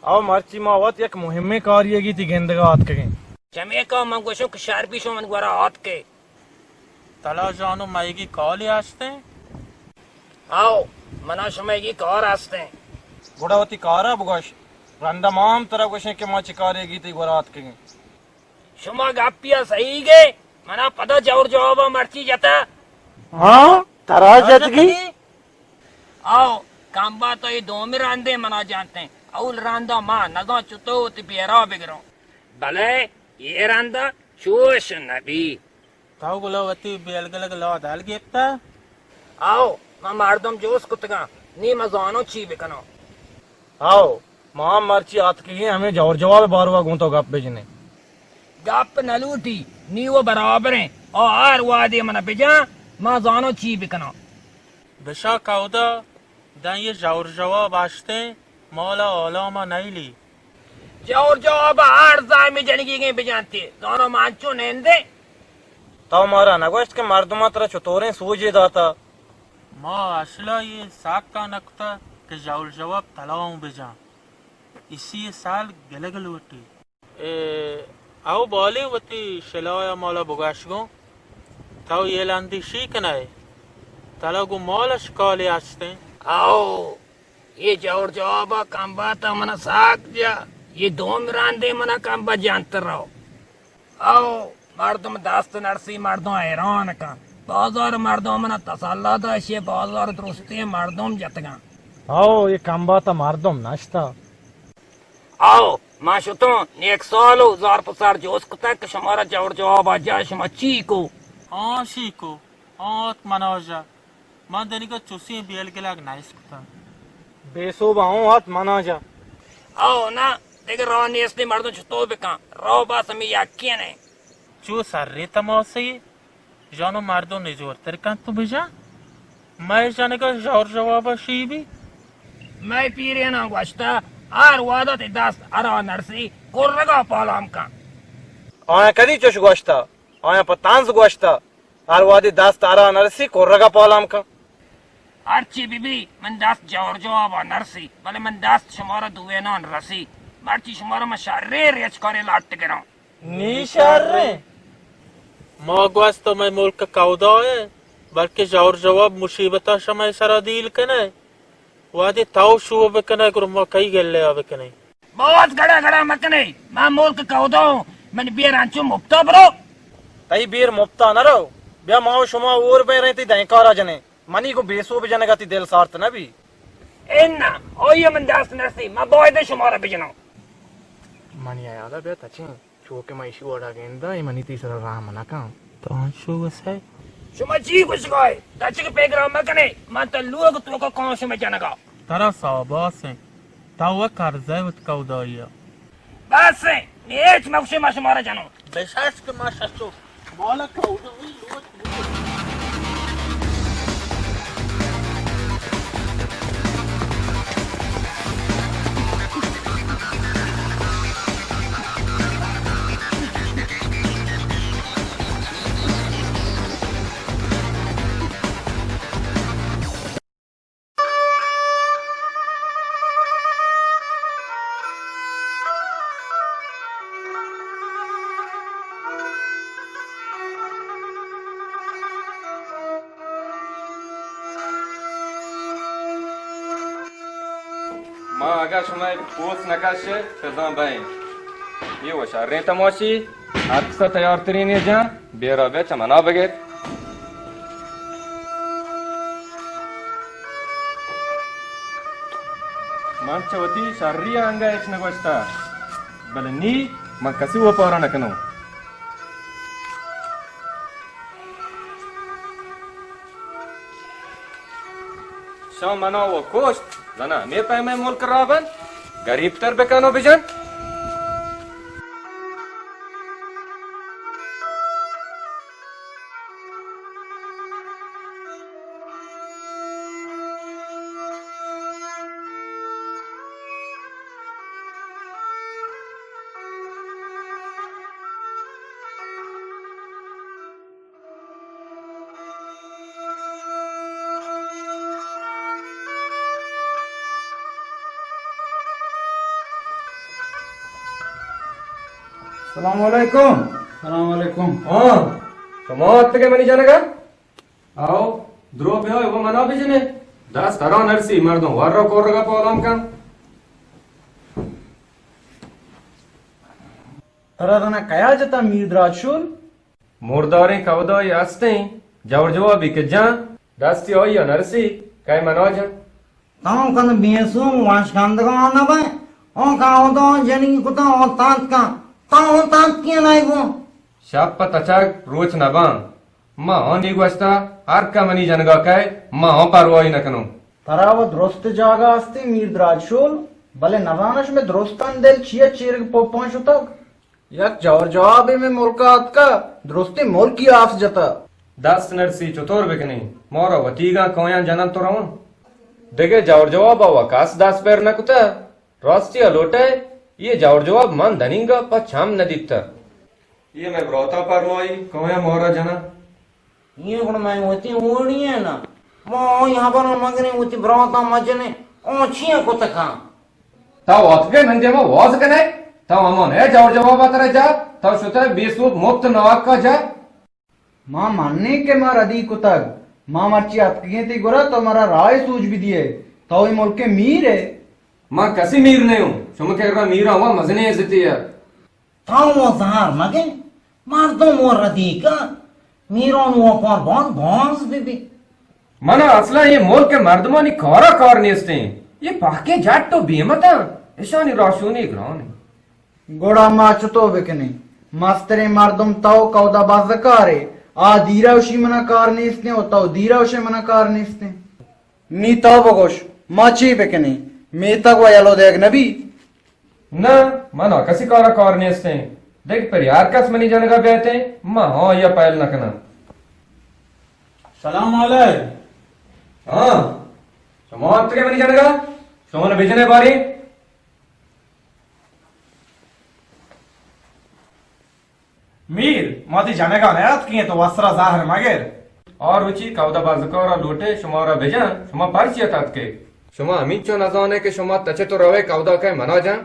او مرچی ما وت یک مہمیں کاریگی تئی گندگا آتکگیں۔ چمیکا من گوشوں کہ شر بیت شما من گورا آتکے۔ تلا جانو مئیگی کالے ہستیں؟ آؤ، منا شمئیگی کار ہستیں۔ گڑا وتی کارا بگوش۔ رندا ما ہم ترا گوشیں کہ ما چہ کاریگی تئی گورا آتکگیں۔ شما گپیا سہی گے، منا پدا جور جوابا مرچی جتا۔ ہاں، ترا جتگی؟ آؤ، کمبا تو اے دومی رندے منا جانتیں۔ اول رندا ما نزاں چتو وتی بیرا بگروں۔ بلے اے رندا چوش نبی۔ تو گلو وتی بیلگلگ لوہ دل گپتا؟ آؤ، من مردم جوست کتگاں، نی من زانوں چی بکنوں۔ آؤ، ما ہم مرچی آتکگیں ہمے جور جواب باروا گوں تو گپ بجنیں۔ گپ نہ لوٹی، نی و برابریں۔ آ ہر وہدے من بجاں، ما زانوں چی بکنوں۔ بشا کہودا، داں یہ جور جواب اشتیں، مالا آلاما نئیلی۔ جور جواب ہر زامی جنگیگیں بجانتی، زانو ما انچو نندیں۔ تو مارا نگوشت کہ مردماں ترا چطوریں سوجے داتا؟ ما اصلا یہ ساکا نکتا کہ جور جواب تلاؤں بجان۔ اسی یہ سال گلگ لوٹی۔ اے، او بالیں وتی شلایا مالا بگوش گوں۔ تو یہ لندی شی کنائے۔ تلا گوں مال اشکالے ہستیں۔ او، یہ جور جوابا کمبا تا منا ساک جا۔ یہ دوم راندے منا کمبا جانتر رو۔ او، مردم دست نرسی مردم حیران کن۔ بازار مردم منا تسلا دا، اشی بازار درستی مردم جتگن۔ او، یہ کمبا تا مردم نشتا۔ آؤ، ما شتوں نیک سال و زار پسار جوست کتگ کہ شمارا جور جواب آ جا شما چی کو؟ آں شی کو، آں ات مناجا۔ من دنیگا چوسیں بیل گلگ نیست کتگ۔ بے سوب آں ات مناجا۔ آؤ نا، دگہ راہ نیست، مردم چطور بکن؟ راہ بس ہمیں یکین ہے۔ چو سرے تماسے؟ جانو مردم نزورتر کنت تو بجن۔ مئے جنگا جور جوابا شی بی۔ مئے پیریناں گوشتہ، ہر وہدا تئی دست ہرا نرسی، کرگا پالام کن۔ آیاں کدی چش گوشتہ؟ آیاں پہ طنز گوشتہ، ہر وہدی دست ہرا نرسی، کرگا پالام کن۔ ہرچی بی بی، من دست جور جوابا نرسی، بلے من دست شمارا دوینان رسی۔ مرچی شمارا من شریں ریچکارے لٹ گراں۔ نی شریں۔ ما گوست تو مئے ملک کودائے، بلکہ جور جواب مصیبتا شمئے سرا دیل کنے۔ وہدے تو شو بکنے، گڑا ما کئی گلے آ بکنے؟ بہت گڑا گڑا مکنے، ما ملک کوداؤں، من بیر انچو مپتا برو۔ تئی بیر مپتا نہ رو، بیا ما و شما اور بے رہے تئی دینکارا جنے۔ منی گوں بے سوب جنگا تئی دل سارت نہ بی۔ انا، آئی من دست نرسی، من باید شمارا بجناں۔ منی حیالا بیا تچیں، چو کہ من ایشی وڑا گنداں، اے منی تئی سرا رحم نہ کن۔ تو انچو گسے؟ شما چی گوشگائے؟ تچک پیگرام مکنے، من تا لوگ توکا کاں شما جنگا۔ ترا ساباسیں، تو و کرزے وت کودائیا۔ بس ایں، نی ہچ مگوشے، ما شمارا جنوں۔ بشاش کہ ما ششو۔ مالا کودوی لوٹ۔ ما اگاں شمئے پوست نہ کشے، پزاں بئیں۔ اے و شریں تماشی، ہر کسا تیار ترینی جان، بیرا بیا چہ منا بگر۔ من چہ وتی شری انگا ہچ نہ گوشتا، بلے نی من کسی وپارا نہ کنوں۔ شاں منا و کشت، زنا ہمے پیمیں ملک را بنت، گریب تر بکن و بجن۔ سلام علیکم۔ سلام علیکم۔ ہاں، شما اتکے منی جنگا؟ آؤ، درو بیا، وہ منا بجنے۔ دست ترا نرسی، مردم ور رو کورگا پالام کن۔ ترا زنا کیا جتا میر دراجشول؟ مرداریں کودائی ہستیں، جوڑ جوابی کہ جان، دستی آئی ء نرسی، کئے منا جان۔ تاں کن بیسو وش کندگان نہ بئے، اون کاودان جنی کتا اون تانت کن، تاں اون تانت کیا نائے گو۔ شپ پہ تچگ روچ نہ باں۔ ما آنی گوشتا، ہر کہ منی جنگا کئے، ما آن پرواہی نہ کنوں۔ ترا و درست جاگہ ہستی میر دراجشول، بلے نزانش میں درستان دل چیا چیرگ پوپان شتگ۔ یک جور جوابے میں ملکا اتکا، درستیں ملکی آس جتا۔ دست نرسی چطور بکنیں؟ مارا وتیگاں کویاں جنن تو روان۔ دگہ جور جواب و کس دست پر نہ کتا۔ راستی ء لوٹئے، یہ جوڑ جواب من دنینگا پہ چم نہ دیتہ۔ یہ مئے براتا پرمائی، کوئے مورا جنا۔ یہ گڑ مئے وتی اوڑی ہے نا۔ ما آئی حبر مگریں وتی براتا مجنے، آ چیاں کتکاں؟ تا واتکے من دیما واز کنے، تا ہمان ہے جوڑ جواب ترا جا، تا شتہ بے سوب مفت ناک کا جا۔ ما منیں کہ ما ردی کتگ، ما مرچی اتکگیں تئی گورا، تو مارا راہ سوج بدیئے، تو اے ملک ء میر ئے۔ ما کسی میر نہ اوں، شما کرا میراں وا مزنیں عزتے ء۔ تو وا زہر مگے، مردم وا ردی کن، میران وا قربان باز بہ بی۔ منا اصلا اے ملک ء مردمانی کارا کار نیستیں، اے پہکیں جٹ و بیمتاں، اشانی راشونی گران انت۔ گڑا ما چتو بکنیں؟ مستریں مردم تو کئودا بزکارے، آ دیرا وشی منا کار نیستیں و تو دیرا وشے منا کار نیستیں۔ نی تو بگوش، ما چی بکنیں؟ میتگ و یلو دیگ نبی؟ نہ، منا کسی کارا کار نیستیں۔ دگہ پری ہر کس منی جنگا بیتیں، ما ہاں یا پہل نہ کناں۔ سلام علیک۔ ہاں، شما اتکے منی جنگا؟ شما نہ بجنے باری؟ میر، ما تئی جنگا نیاتکیں، تو وسرا زہر مگر۔ آ روچی کئودا بزکارا لوٹے شمارا بجن، شما پرچی اتکے؟ شما ہمینچو نزانے کہ شما تچے تو روے کئودا کئے منا جن؟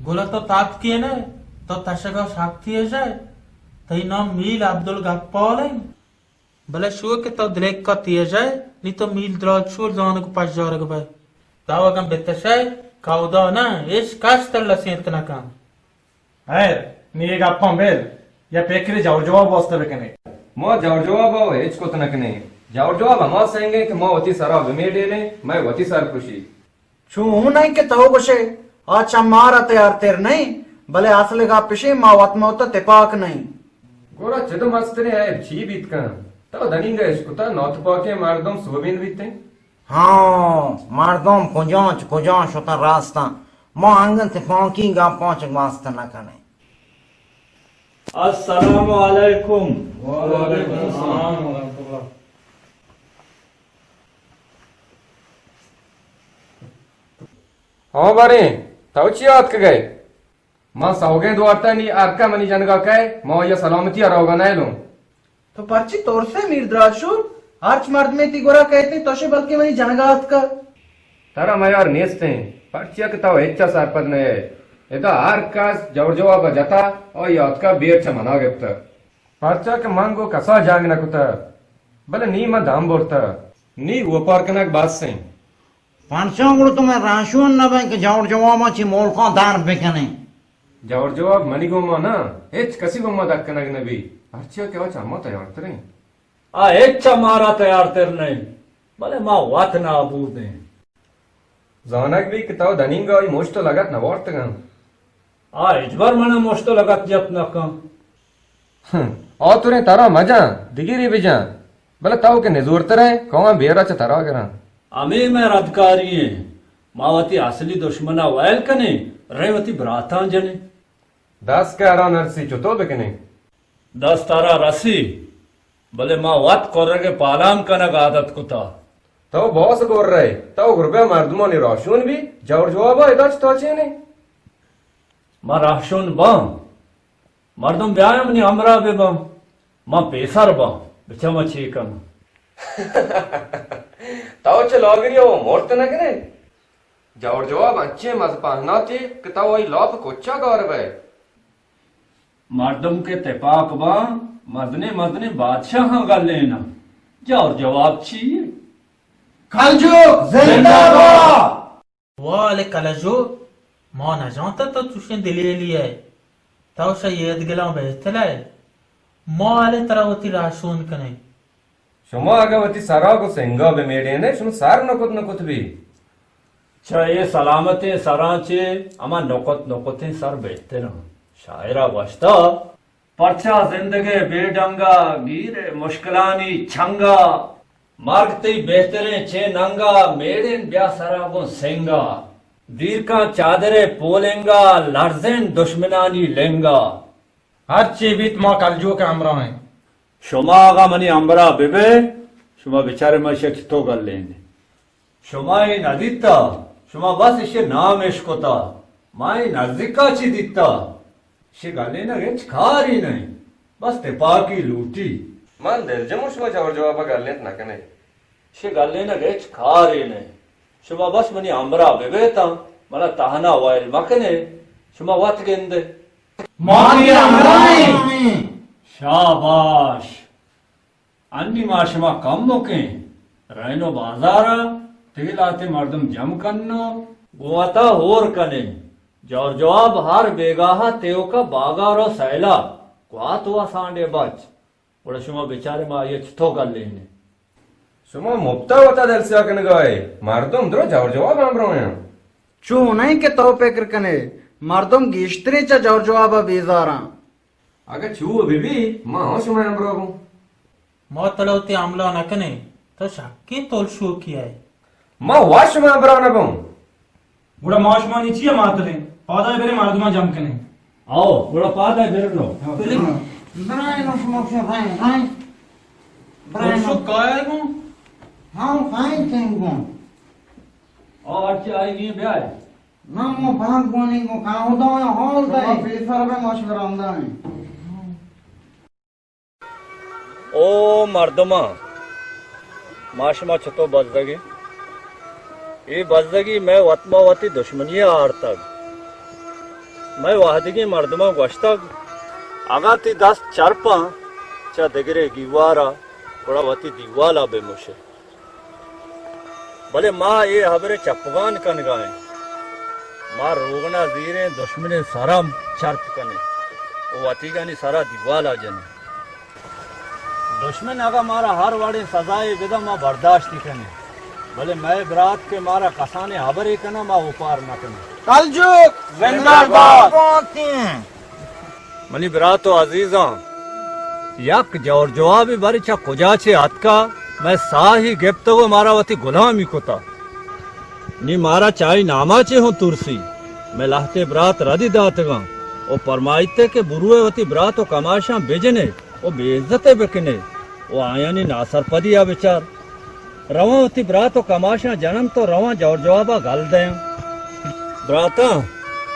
گل تو تاتکے نہ، تو تشگا شکتی جائے، تئی نام میل عبدالگپال انت۔ بلے شو کہ تو دلیکا تیژ ئے، نی تو میل دراج شور زانگ و پژارگ بئے۔ تو اگاں بتشئے، کئودا نہ، اش کس ترا لسینت نہ کن۔ ہیر، نی اے گپاں بل، یا پکرے جور جواب واسطہ بکنے۔ ما جور جواب ء ہچ کت نہ کنیں۔ جور جواب ہما سنگیں کہ ما وتی سرا بمیڈیلیں، مئے وتی سر کشی۔ چو ہوں نئیں کہ تو گوشے، آ چہ مارا تیار تر نئیں، بلے اصل گپ اشیں ما وت مہ وتا تپاک نئیں۔ گڑا چد مستریں عیب چی بیت کن؟ تو دنیگا اش کتا ناتپاکیں مردم سوبین بیتیں؟ ہاں، مردم کجان چہ کجان شتاں راستاں، ما انگن تپاکی گپاں چہ گوست نہ کنیں۔ السلام علیکم۔ وعلیکم السلام ورحمۃ اللہ۔ ہاں باریں، تو چی آتکگ ئے؟ من سوگند وارتہ نی ہرکہ منی جنگا کئے، من آئیا سلامتی ء روگا نئیلوں۔ تو پرچی ترسے میر دراجشور؟ ہرچ مردمے تئی گورا کئیت، تو شے بلکیں منی جنگا اتکگ۔ ترا میار نیستیں، پرچیا کہ تو ہچا سرپد نئے۔ ادا ہر کس جوڑ جوابا جتا، آئی آتکا بیر چہ منا گپتہ۔ پرچا کہ من گوں کسا جنگ نہ کتہ، بلے نی من دم برتہ۔ نی اوپار کنگ بس انت۔ پرچا گڑا تو مئے راہشون نہ بئے کہ جوڑ جواباں چہ ملکاں در بکنیں؟ جوڑ جواب منی گوما نہ، ہچ کسی گوما در کنگ نہ بی، پرچا کہ آ چہ ما تیارتریں۔ آ ہچ چہ مارا تیارتر نئیں، بلے ما وت نابودیں۔ زانگ بی کہ تو دنینگا آئی مشت و لگت نہ وارتگاں۔ آ ہچبر منا مشت و لگت جت نہ کن۔ ہم، آ تریں ترا مجاں، دگرے بجاں، بلے تو کہ نزورتر ئے، کواں بیرا چہ ترا گراں۔ ہمے مئے ردکاری ایں، ما وتی اصلی دشمنا ویل کنیں، رئیں وتی براتاں جنیں۔ دست کہ ہرا نرسی چتو بکنیں؟ دست ہرا رسی، بلے ما وت کرگ ء پالان کنگ عادت کتا۔ تو باز گرئے، تو گربہ مردمانی راہشون بی، جوڑ جوابا ادا چہ تو چینے؟ ما راہشون باں، مردم بیاں منی ہمراہ بہ باں، ما پیسر باں، بچا ما چے کناں۔ تو چہ لاگری ء مرت نہ کنے؟ جوڑ جواب انچیں مز پہناتی کہ تو آئی لاپ کچا گار بئے۔ مردم کہ تپاک باں، مزنیں مزنیں بادشاہاں گلیناں۔ جور جواب چی یے؟ کلجوک زندہ باد! واہ، الے کلجوک، ما نزانتہ تو چوشیں دلیلی ئے۔ تو شہ ایدگلاں بہتل ئے۔ ما الے ترا وتی راہ شون کنیں۔ شما اگاں وتی سرا گوں سنگا بہ میڑینئے، شما سر نکت نکت بی۔ چہ اے سلامتیں سراں چہ ہما نکت نکتیں سر بہتراں۔ شاعرا گوشتہ، پرچا زندگے بے ڈنگا، گیرے مشکلانی چنگا۔ مرگ تئی بہتریں چے ننگا، میڑین بیا سرا گوں سنگا۔ دیرکاں چادرے پولنگا، لرزین دشمنانی لنگا۔ ہرچی بیت ما کلجوک ء ہمراہ ایں۔ شما اگاں منی ہمراہ بہ بئے، شما بچارے ما ایشی ء چتو گلینیں۔ شما اے نہ دیتا، شما بس ایشی ء نام اشکتا، ما اے نزیکا چی دیتا۔ ایشی ء گلینگ ہچ کاری نہ انت، بس تپاکی لوٹی۔ من دلجم اوں شما جور جواب ء گلینت نہ کنے۔ ایشی ء گلینگ ہچ کارے نہ انت۔ شما بس منی ہمراہ بہ بیتاں، منا تہنا ویل مکنے، شما وت گندے۔ ما تئی ہمراہ ایں۔ شاباش۔ انی ما شما کمکیں، رئینو بازارا، تیلاتے مردم جم کنو، گوں وتا ہور کنیں۔ جور جواب ہر بیگاہا تیوکا باگا رو سیلا، گوات وا سانڈے بچ۔ گڑا شما بچارے ما آئی ء چتو گلینیں؟ شما مپتا وتا دل سیاہ کنگا ئے، مردم درو جور جواب ہمراہ انت۔ چو نہ انت کہ تو پکر کنے، مردم گیشتریں چہ جور جواب ء بیزاراں۔ اگہ چو بہ بی، ما ہم شمئے ہمراہ بوں۔ ما ترا وتی ہمراہ نہ کنیں، تو شکیں تول شوکی ئے۔ ما وت شمئے ہمراہ نہ بوں۔ گڑا ما شما نی چیا ماتلیں؟ پادائے بریں مردماں جم کنیں۔ آؤ، گڑا پادائے برنو۔ برائے نو شما چو رائیں، رائیں۔ برائے نو۔ شو کائے گوں؟ ہاں، کائیں تیں گوں۔ آؤ، ہرچی آئی گی بیائے۔ نہ، ما پاک گونی گوں کاہداں حال دے۔ پیسر بے مشورہ اندائیں۔ او مردماں، ما شما چتو بزگیں؟ اے بزگی مئے وت ما وتی دشمنی ء آرتگ۔ مئے وہدیگیں مردماں گوشتگ، اگاں تئی دست چرپاں چہ دگرے گیوارا، گڑا وتی دیوالا بہ مشے۔ بلے ما اے ہبر ء چپگان کنگا ایں۔ ما روگنا زیریں، دشمن ء سرا چرپ کنیں و وتیگانی سرا دیوالا جنیں۔ دشمن اگاں مارا ہر وڑیں سزائے بداں، ما برداشت کنیں، بلے مئے برات کہ مارا کسانیں ہبرے کناں، ما اوپار نہ کنیں۔ کلجوک زندہ باد! منی برات و عزیزاں، یک جور جوابے بارے چہ کجا چہ اتکا، مئے ساہی گپتگ و مارا وتی گلامی کتا۔ نی مارا چہ آئی ناما چہ ہوں ترسی۔ مئے لہتے برات ردی داتگاں و پرمائیتے کہ بروئے وتی برات و کماشاں بجنے و بے عزتے بکنے و آیانی ناسرپدیا بچار۔ رواں وتی برات و کماشاں جنن تو رواں جور جوابا گل دیاں۔ براتاں،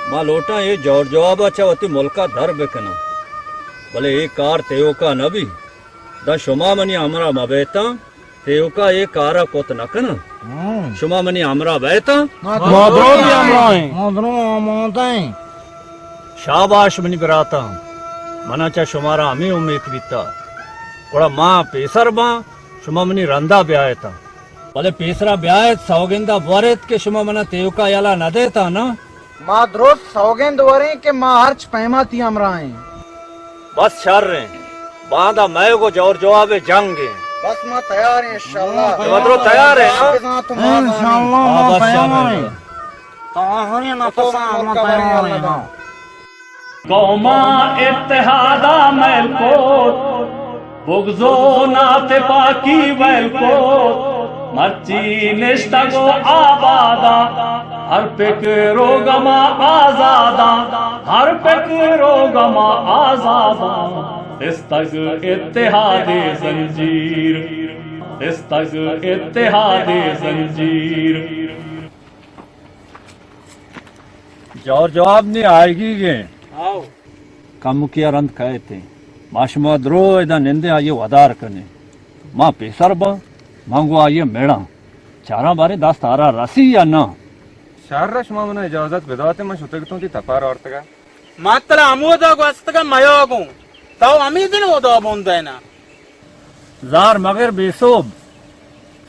ما لوٹاں اے جور جوابا چہ وتی ملکا در بکناں، بلے اے کار تیوکا نبی۔ داں شما منی ہمراہ مبیتاں، تیوکا اے کارا کت نکناں۔ ہاں۔ شما منی ہمراہ بیتاں؟ ما درو بھی ہمراہ ایں۔ ما درو آمادہ ایں۔ شاباش منی براتاں، منا چہ شمارا ہمے امیت بیتا۔ گڑا ما پیسر باں، شما منی رندا بیایتاں۔ بلے پیسرا بیایت، سوگندا بوریت کہ شما منا تیوکا یلا نہ دیتاں نا؟ ما درست سوگند وریں کہ ما ہرچ پیما تی ہمراہ ایں۔ بس شر ایں۔ باندا مئے گو جور جواب جنگ ایں۔ بس ما تیار ایں انشاءاللہ۔ شما درو تیار ایں، ہاں؟ بزاں تو ما انشاءاللہ ما ہاں، بس شر تیار ایں۔ ایں۔ تو آخری نفسا ما تیار ایں، ہاں۔ قوماں اتحادا میل کت، بغض و ناتپاکی ویل کت، مرچی نشتگ و آبادا، ہر پکر و گما آزادا، ہر پکر و گما آزادا، سستگ اتحاد زنجیر، سستگ اتحاد زنجیر۔ جور جواب نی آئیگی گیں۔ آؤ۔ کمکیا رند کئیت ایں۔ ما شما درو ادا نندیں آئیے ودار کنیں۔ ما پیسر باں، من گوں آئیے مڑاں۔ چاراں باریں دست آرا رسی یا نہ؟ شر، شما منا اجازت بدات، من شتگتوں تی تپار آرتگا۔ ما ترا ہمودا گوستگا میا گوں، تو ہمے دن اودا بندینا۔ زار مگر بے سوب،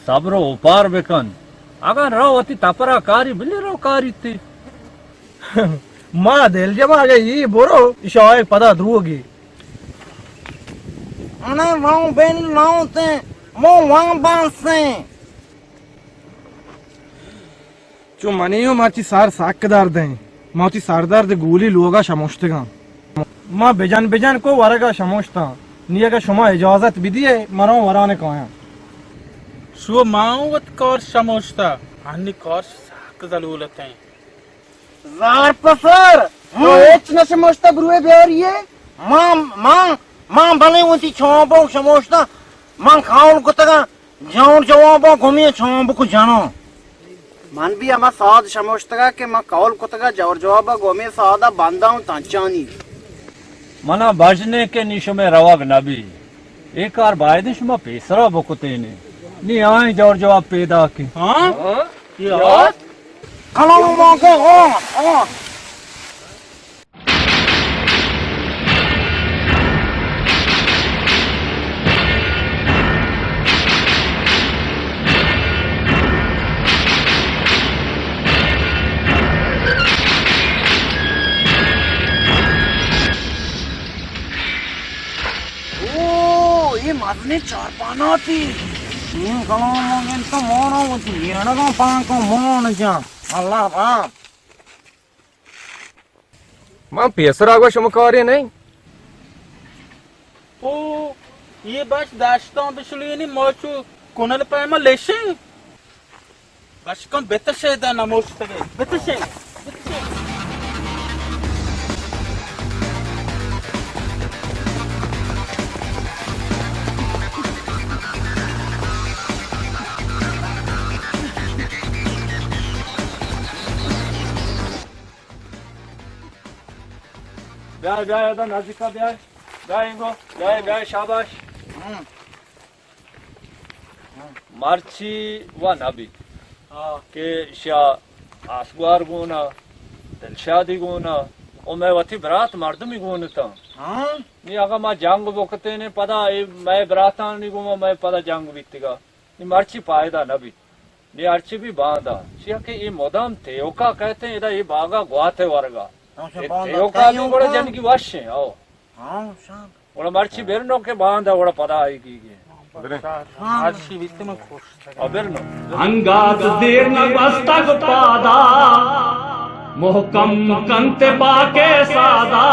صبر و اوپار بکن۔ اگاں رو وتی تپرا کاری بلے رو کاری تی۔ ما دل جما اگہ ای برو، اشاہ پدا دروگی۔ انا رو بین رو تے، مو وان بانسیں۔ چو منی و مرچی سر سک درد ایں۔ ما وتی سردرد گولی لوگا شموشتگاں۔ ما بجن بجن کو ورگا شموشتاں۔ نی اگہ شما اجازت بدیے، مرا وران کایاں۔ شو ما وت کار شموشتا، ہنی کار سک ضلولت ایں۔ زار پسر، تو ہچ نہ شموشتا بروے بیاریے؟ ما، ما، ما بلے وتی چوبو شموشتا، من کاول کتگا۔ جور جوابا گومی چون بکو جنو۔ من بھی ہما ساد شموشتگا کہ من قول کتگا جور جوابا گومی سادا بنداں تنچانی۔ منا بژنے کہ نی شمے روگ نبی۔ اے کار باید شما پیسرا بکتینے۔ نی آئیں جور جواب پیدا کی۔ ہاں؟ یاد؟ کلام مانگے، ہاں، ہاں۔ او، اے مزنیں چارپاناتی۔ این کلام گنت مارا وتی گیڑگاں پانکاں مان جان۔ اللہ پاک۔ من پیسر آگوا شما کارے نہیں۔ او، یہ بش داشتاں بشلینی ما چو کنل پیما لیشیں۔ بشکن بتشے دا نموشتگے۔ بتشے۔ بتشے۔ بیا، بیا، ادا نزدیکا بیا۔ بیا اینگو۔ بیا، بیا، شاباش۔ ہاں۔ مرچی و نبی۔ ہاں۔ کہ شیا آسگوار گونا، دلشادی گونا، او مئے وتی برات مردمی گون اتاں۔ ہاں۔ نی اگاں ما جنگ بکتینے پدا اے مئے براتانی گوما مئے پدا جنگ بیتگا۔ نی مرچی پائدہ نہ بیت۔ نی ہرچی بھی باندا۔ چیا کہ اے مدام تیوکا کہتے ہیں، ادا اے باغا گواتے ورگا۔ ہاں، اے باغا تیوکا بھی تیوکا۔ گڑا جنگی وش ہیں، او۔ ہاں، شان۔ گڑا مرچی برنو کہ باندا گڑا پدا آئی کی گے۔ برے۔ ہاں۔ ہرچی بیتے من خوش۔ او برنو۔ انگت دیر نہ گوستگ پادا، محکم کنت باکے سادا۔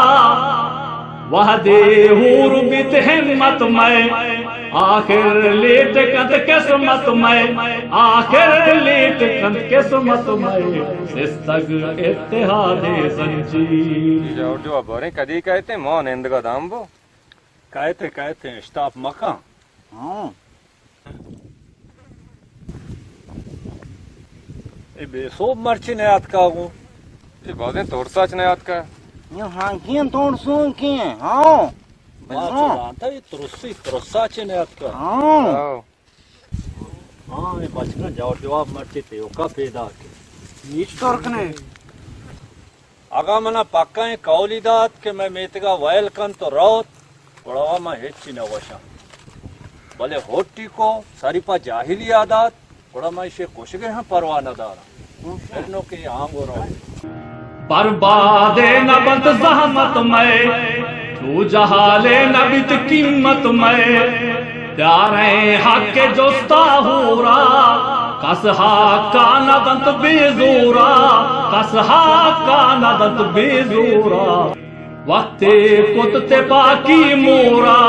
وہدے ہور بیت ہمت مئے، آخر لیٹ کنت قسمت مئے، آخر لیٹ کنت قسمت مئے، سستگ اتحاد زنجیر۔ جوڑ جو باریں کدی کہتے ماں نندگا دام بو۔ کہتے، کہتے، اشتاپ مکن۔ ہاں۔ اے بے سوب مرچی نیاتکا گوں۔ اے بازیں ترساچ نیاتکا۔ یہ ہانکیں ترسوں کے، ہاں۔ ما چو زانتا اے ترسی، ترساچ نیاتکا۔ ہاں۔ ہاں۔ ہاں، اے بچکاں جواب جواب مرچی تیوکا پیدا کے۔ نیچ ترکنے۔ اگاں منا پکائیں قولی دات کہ مئے میتگا ویل کنت و روت، گڑا من ہچی نہ گوشاں۔ بلے ہوٹی کو سری پہ جاہلی ءَ دات، گڑا من ایشی کشگے ہم پرواہ نہ داراں۔ انوں کہ آنگو رو۔ برباد نہ بنت زحمت مئے، تو جہالے نہ بیت قیمت مئے۔ پیاریں حق جستا ہورا، کس حقا نہ دنت بے زورا، کس حقا نہ دنت بے زورا۔ وقتے کت تپاکی مورا،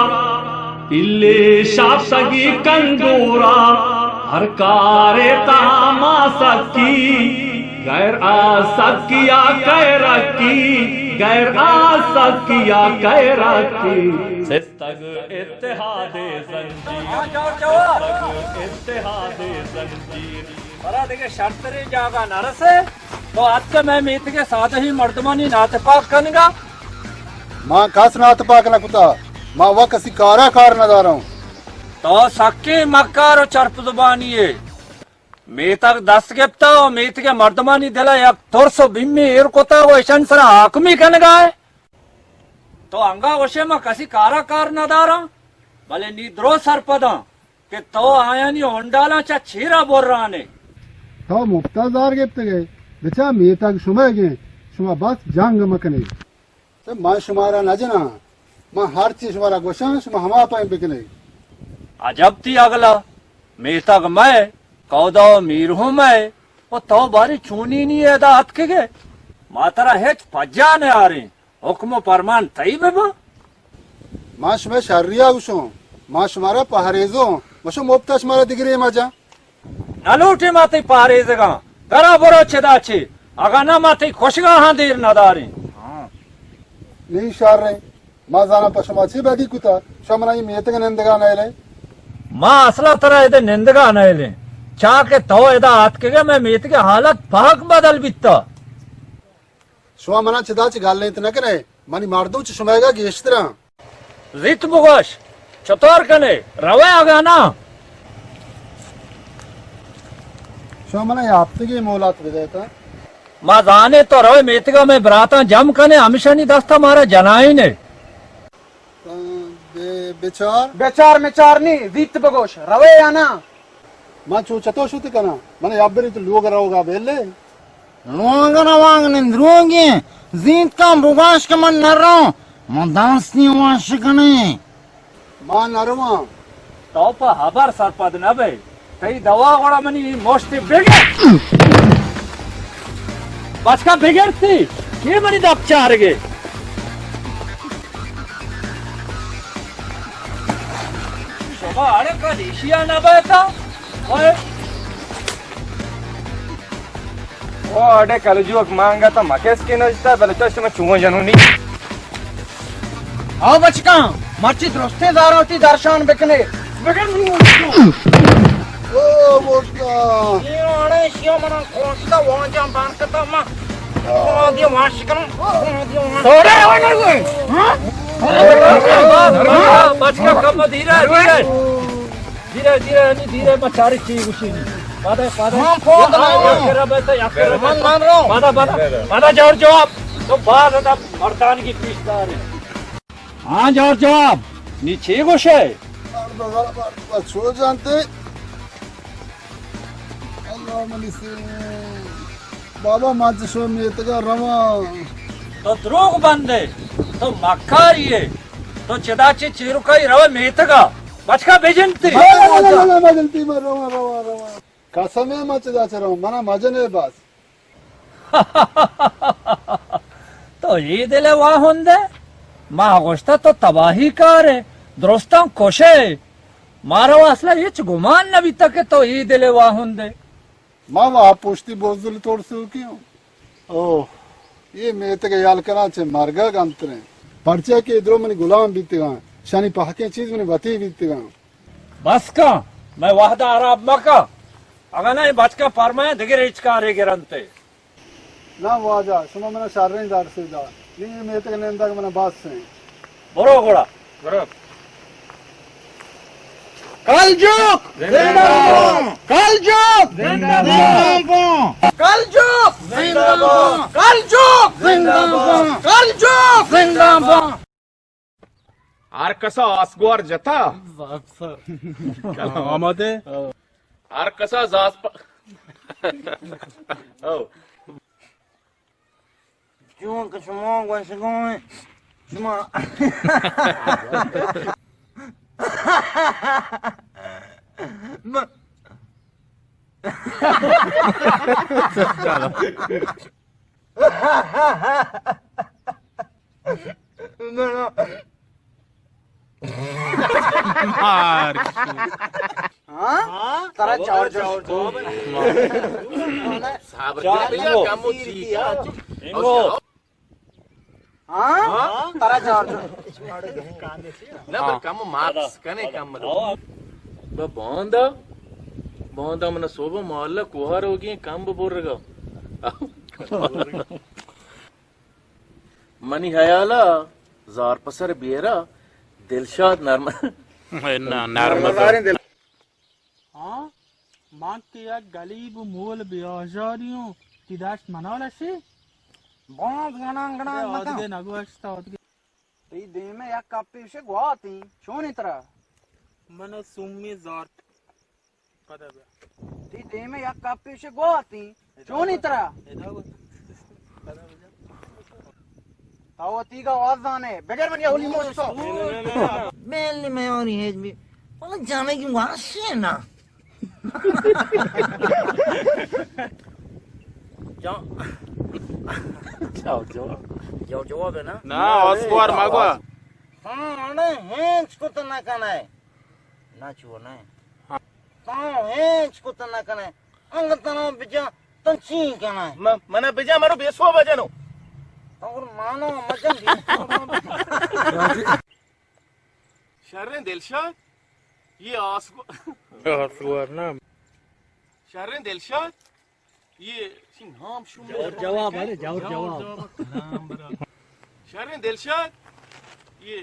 پلے شاپتگی کنڈورا۔ ہر کارے تہا ما سکی، غیر از سکی یا کئے رکی، غیر از سکی یا کئے رکی۔ تگ اتحاد زنجیر، ہاں، جوڑ، جوڑ۔ تگ اتحاد زنجیر۔ برا دگہ شرتریں جاگہ نہ رسے، تو اتکہ مئے میتگے سادہی مردمانی ناتپاک کنگا۔ ما کس ناتپاک نہ کتا، ما و کسی کارا کار نہ داراں۔ تو سکیں مکار و چرپ زبانی ئے۔ میتگ دست گپتا و میتگے مردمانی دلا یک ترس و بیمی ایر کتا و اشانی سرا حاکمی کنگا ئے۔ تو انگا گوشے ما کسی کارا کار نداراں، بلے نی درو سرپداں کہ تو آیانی ہونڈالاں چہ چیرا بران ئے۔ تو مپتا زار گپتگ ئے، بچا میتگ شمئیگ ایں، شما بس جنگ مکنے۔ تو من شمارا نجناں، من ہرچی شمارا گوشاں، شما ہما پیم بکنے۔ عجب تئی اگلا، میتگ مئے، کودا و میر ہوں مئے، و تو باری چونی نی ادا اتکگ ئے؟ ما ترا ہچ پجا نیاریں۔ حکم و پرمان تئی ببا۔ ما شمئے شریا گوشوں، ما شمارا پہریزوں، مشو مپتا شمارا دگرے ما جاں۔ نہ لوٹیں ما تئی پہریزگاں، درا برو چدا چے، اگاں نہ ما تئی کشگاہاں دیر نداریں۔ نی شر ایں، ما زاناں پہ شما چے بدی کتا، شما منا اے میتگ نندگا نیلے۔ ما اصلا ترا ادے نندگا نیلیں، چا کہ تو ادا آتکگے مئے میتگ حالت پہک بدل بیتا۔ شما منا چدا چہ گلینت نہ کنے، منی مردم چہ شمئیگا گیشتراں۔ زیت بگوش، چطور کنے؟ روئے اگاں نا؟ شما منا اے ہپتگی مولات بدیتا۔ ما زانے تو روئے میتگا مئے براتاں جم کنے، ہمشانی دستا مارا جنائینے۔ بے-، بچار۔ بچار مچار نی، زیت بگوش، روئے یا نا؟ من چو چتو شت کناں؟ من یابری تو لوگ روگا بیلے۔ لوگ روگ نند روگی، زیت کن بگوش کہ من نروں، من دستی وش کنے۔ ما نرواں۔ تو پہ ہبر سرپد نہ بئے۔ تئی دوا گڑا منی مشت بگر۔ بچکا بگر تئی۔ کے منی دپ چارگے؟ شما اڑے کدیشیا نہ بیتا؟ اوئے۔ او اڈے کلجوک مانگا تا مکس کے نشتا، بلے تو شما چون جنونی۔ آو بچکاں، مرچی درستیں زاراں وتی درشان بکنے۔ بکن۔ او موٹا۔ اے اڑے شیا منا کونستا وانجاں بانکتا ما۔ آدی واش کروں۔ آدی واش۔ توڑے رونے کوئی۔ ہاں؟ بچکا کم دھیرے، دھیرے۔ دھیرے، دھیرے، نی دھیرے، ما چاری چی گوشی نی۔ پادا، پادا۔ من فون یا، کناں۔ یا کرا بیتا، یا کرا من، بیتا۔ من رو۔ پادا، پادا۔ پادا جواب، جواب۔ تو باز ادا مردانگی پیش داری۔ ہاں، جواب، جواب۔ نی چی گوشے؟ مرد غلط، مرد چو جانتے؟ اللہ منی سے۔ بابا، ما چہ شما میتگا رواں۔ تو دروگ بندے، تو مکاری ئے، تو چدا چہ چیرکائی روئے میتگا، بچکا بجنتی۔ نہ، نہ، نہ، نہ، مجنتی، من رواں، رواں، رواں۔ قسم اے، ما چدا چہ رواں، منا مجنے بس۔ تو اے دل ء واہند ئے؟ ما گوشتہ تو تباہی کار ئے، درستاں کش ئے۔ مارا اصلا ہچ گمان نہ بیتہ کہ تو اے دل ء واہند ئے۔ ما وا پشتی بزدل ترسوکی اوں۔ اوہ، اے میتگ ء یل کناں چہ مرگ ء گنتریں۔ پرچا کہ اے درو منی گلام بیتگاں، شانی پہکیں چیز منی وتی بیتگاں۔ بس کن، مئے وہد ء ہراب مکن۔ اگاں نہ اے بچکاں پرمائیں دگہ ہچ کارے گرنت ئے۔ نہ واجہ، شما منا شریں درسے دات۔ نی اے میتگ نندگ منا بس ایں۔ برو گڑا۔ برو۔ کلجوک! زندہ باد! کلجوک! زندہ باد! کلجوک! زندہ باد! کلجوک! زندہ باد! کلجوک! زندہ باد! ہر کسا آسگوار جتا۔ آمادے؟ ہر کسا زاز پ-، او۔ چون کہ شما گوشگوئیں، شما م-، مار۔ ہاں؟ ترا چار چار۔ صبر کن بھیا، کم و چی۔ انگو۔ ہاں؟ ترا چار چار۔ نہ، پر کم و مارکس کنے کم۔ با باندا، باندا من صبح محلہ کوہا روگی کم برگا۔ منی ہیالا زار پسر بیرا دلشاد نرم۔ نہ، نرم۔ ہاں، من کہ یک گلیب و مول بے آژاری اوں، تی داشت منال اشی؟ باز گنان گنان مکن۔ آدگہ نگوشت، آدگہ۔ تئی یک کپے شے گواتیں، چونیں ترا؟ من سومی زارت۔ پدا بیا۔ تی دیم یک کپے شے گواتیں، چونیں ترا؟ ادا گو۔ پدا بیا۔ تو وتی گا آواز زانے، بگر منی اولی موشتو۔ بیل میں اور یہ بھی، والله جانے کی واسه نا۔ جا-، جواب، جواب۔ جواب، جواب ہے نا؟ نا، آسکوار مگوا۔ ہاں، انے ہینچ کت نہ کنے۔ نہ چو نہ۔ تو ہینچ کت نہ کنے۔ انگت نہ بجا، تو چی کنے؟ م-، منا بجا، مرو بیسو بجنو۔ تو مانو مجن بیسو۔ شریں دلشاد، یہ آسکو-، آسکوار نام۔ شریں دلشاد، یہ چی نام شما؟ جواب، ارے، جواب، جواب۔ نام برا۔ شریں دلشاد، یہ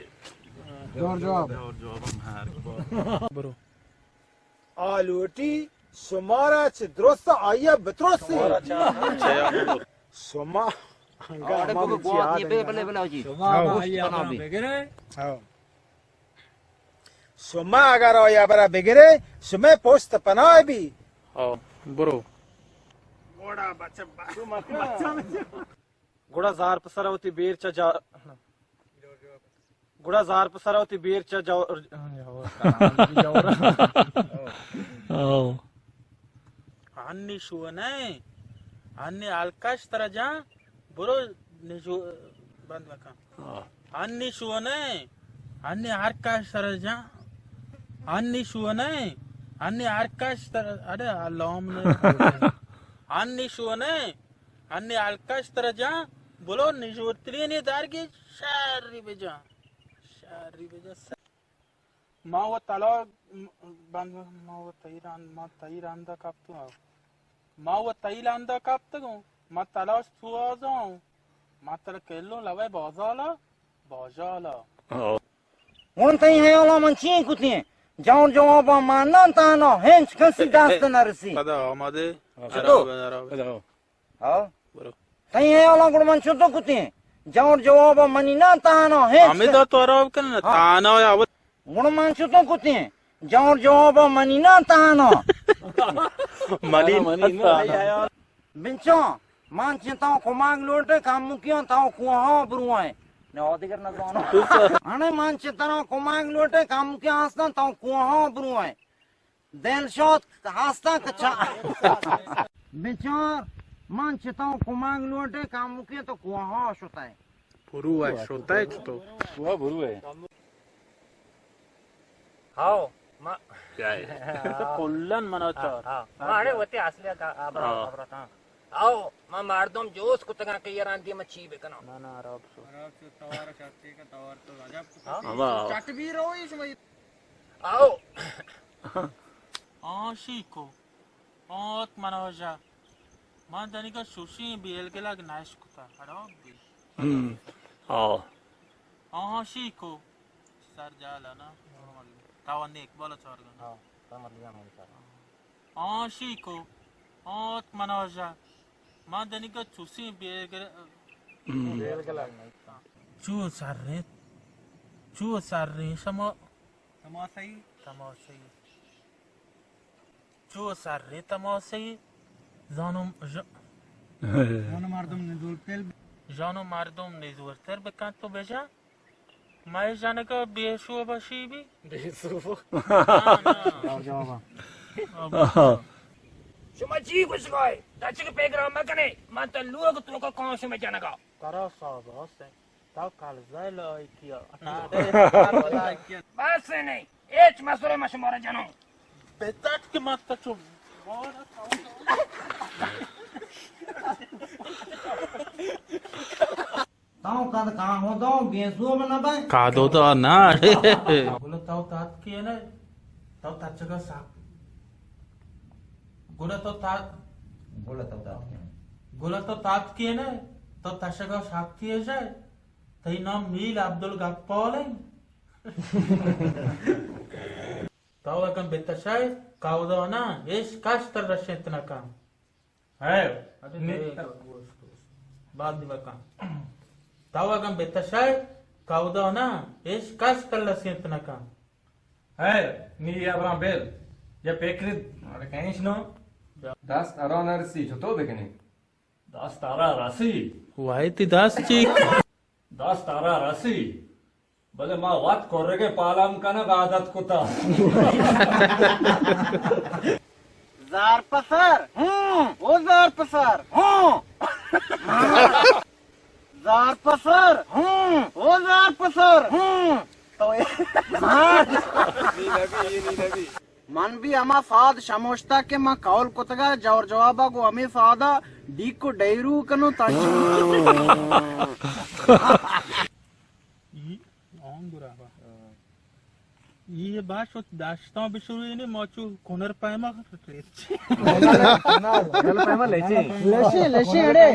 جواب، جواب۔ جواب ہم ہر۔ برو۔ آ لوٹی شمارا چہ درست آئی ءَ بترسیں۔ شما انگا ہما بگو، گوات نیے، بلے، بلے، بلے، جی۔ شما ہاں۔ آئی ءَ بگرے۔ ہاں۔ شما اگر آئی ءَ برا بگرے، شمئے پشت پناہ بی۔ ہاں، برو۔ گڑا بچہ، بچہ۔ گڑا زار پسر وتی بیر چہ جا-، گڑا زار پسر وتی بیر چہ جو-، او۔ ہنی شو نہ، ہنی الکش ترا جان، برو نشو بند مکن۔ ہاں۔ ہنی شو نہ، ہنی الکش ترا جان، ہنی شو نہ، ہنی الکش ترا، ارے اللہم نہ۔ ہنی شو نہ، ہنی الکش ترا جان، بلو نزورترینی درگی شری بجان۔ شری بجان۔ ما و طلاق بند، ما و تئی رند، ما تئی رندا کپتوں۔ ما و تئی رندا کپتگوں۔ ما تلاش تو آزاؤں۔ ما ترا کلوں لوے بازالا، باژالا۔ ہاں۔ ہن تئی ہیالا من چی کتیں؟ جوان جوابا من نہ تانا، ہنچ کسی دست نہ رسی۔ پدا آمادے۔ چطور؟ ہاں؟ برو۔ تئی ہیالا گڑ من چطور کتیں؟ جوان جوابا منی نہ تانا، ہنچ ہمیں دا تو عرب کن نا، ہاں۔ تانا یا اول۔ گڑ من چطور کتیں؟ جوان جوابا منی نہ تانا۔ منی نہ تانا۔ بنچاں، من چہ تاں کمک لوٹیں، کمکیاں تاں کوہاں بروئیں۔ نہ، آ دگر نہ زاناں۔ انے من چہ تاں کمک لوٹیں، کمکیاں ہستاں تاں کوہاں بروئیں۔ دلشاد ہستاں کہ چا-، بچار، من چہ تاں کمک لوٹیں، کمکیاں تو کوہاں شتئے۔ برو ہے، شتئے تو۔ کوہاں برو ہے۔ ہاؤ، ما۔ کلن منا چار۔ ہاں، ہاں۔ ما اڑے وتی اصلی کا ابر، ہاں۔ ابر تھا۔ ہاؤ، ما مردم جوس کتگاں کہ یران دی ما چی بکناں۔ نہ، نہ، عرب شو۔ عرب شو، توار شرطی کا توار تو عجب۔ ہاں؟ ہاں۔ چٹ بھی رہو اس میں۔ ہاؤ۔ عاشقو۔ آت منا وجہ۔ من دنیگا شوشیں بیل گلگ نشکتا۔ خراب بی۔ ہم۔ آ۔ آہاں شیکو۔ سر جالا نا۔ تاوان نیک بالا چارگا۔ ہاں، تاوان دیگا ہم چار۔ آہاں شیکو۔ آت منا وجہ۔ من دنیگا چوشیں بیل گلگ۔ ہم۔ بیل گلگ۔ چو سریں۔ چو سریں شما۔ تماسئی۔ تماسئی۔ چو سریں تماسئی زانو ژ-، زانو مردم نزورتر ب-، زانو مردم نزورتر بکن تو بجا۔ مئے جنگا بے شوبشی بی۔ بے شوب۔ نا، نا۔ جواب، جواب۔ شما چی گوشگائے؟ تچک پیگرام مکنے۔ من تو لوگ تو کو کون شما جنگا۔ کرا صاحب حسین۔ تو کلزہ لائقی ءَ۔ بس نہیں، ہچ مسئلہ ما شمارا جنوں۔ بتٹ کہ مت چو۔ تو کد کاہو دو، بے سوب نہ بے۔ کادو دو نا۔ گل تو تات کیے نے، تو تچگا سا۔ گل تو تات۔ گل تو تات کیے نے۔ گل تو تات کیے نے، تو تچگا ساکتی ہے جائے۔ تئی نام میل عبدالگپال انت؟ تو اگن بتشئے، کاودا نہ، ایش کش تر رشنت نہ کن۔ ہے۔ اچھا، نی-، تو گوش، گوش۔ بعد دیما کن۔ تو اگن بتشئے، کاودا نا، ایش کس کلسینت نکن. ہے، نی یا براں بیل. یا پیکری، اڑے کہنش نو. دست ارا نرسی، چطور بکنی؟ دست ارا رسی. وائی تی دست چی؟ دست ارا رسی. بلے ما وت کرگے پالم کنگ عادت کتا. زار پسر، ہوں، او زار پسر، ہوں. زار پسر، ہوں، او زار پسر، ہوں. تو من بھی ہما ساد شموشتا کہ من قول کتگا، جور جوابا گو ہمیں سادا ڈیکو ڈیرو کنو تا. ای آن گرا با. ای باش وت داشتاں بشروی نے، ما چو کنر پیما ریچی. کنر پیما لیچی. لیچی، لیچی اڑے.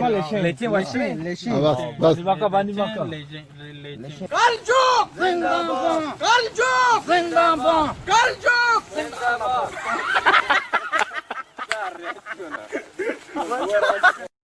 لیچی وشی. لیچی. بس، بس. باندی باکا، باندی باکا. لیچی، لیچی. کل جو زندہ باد. کل جو زندہ باد. کل جو زندہ باد.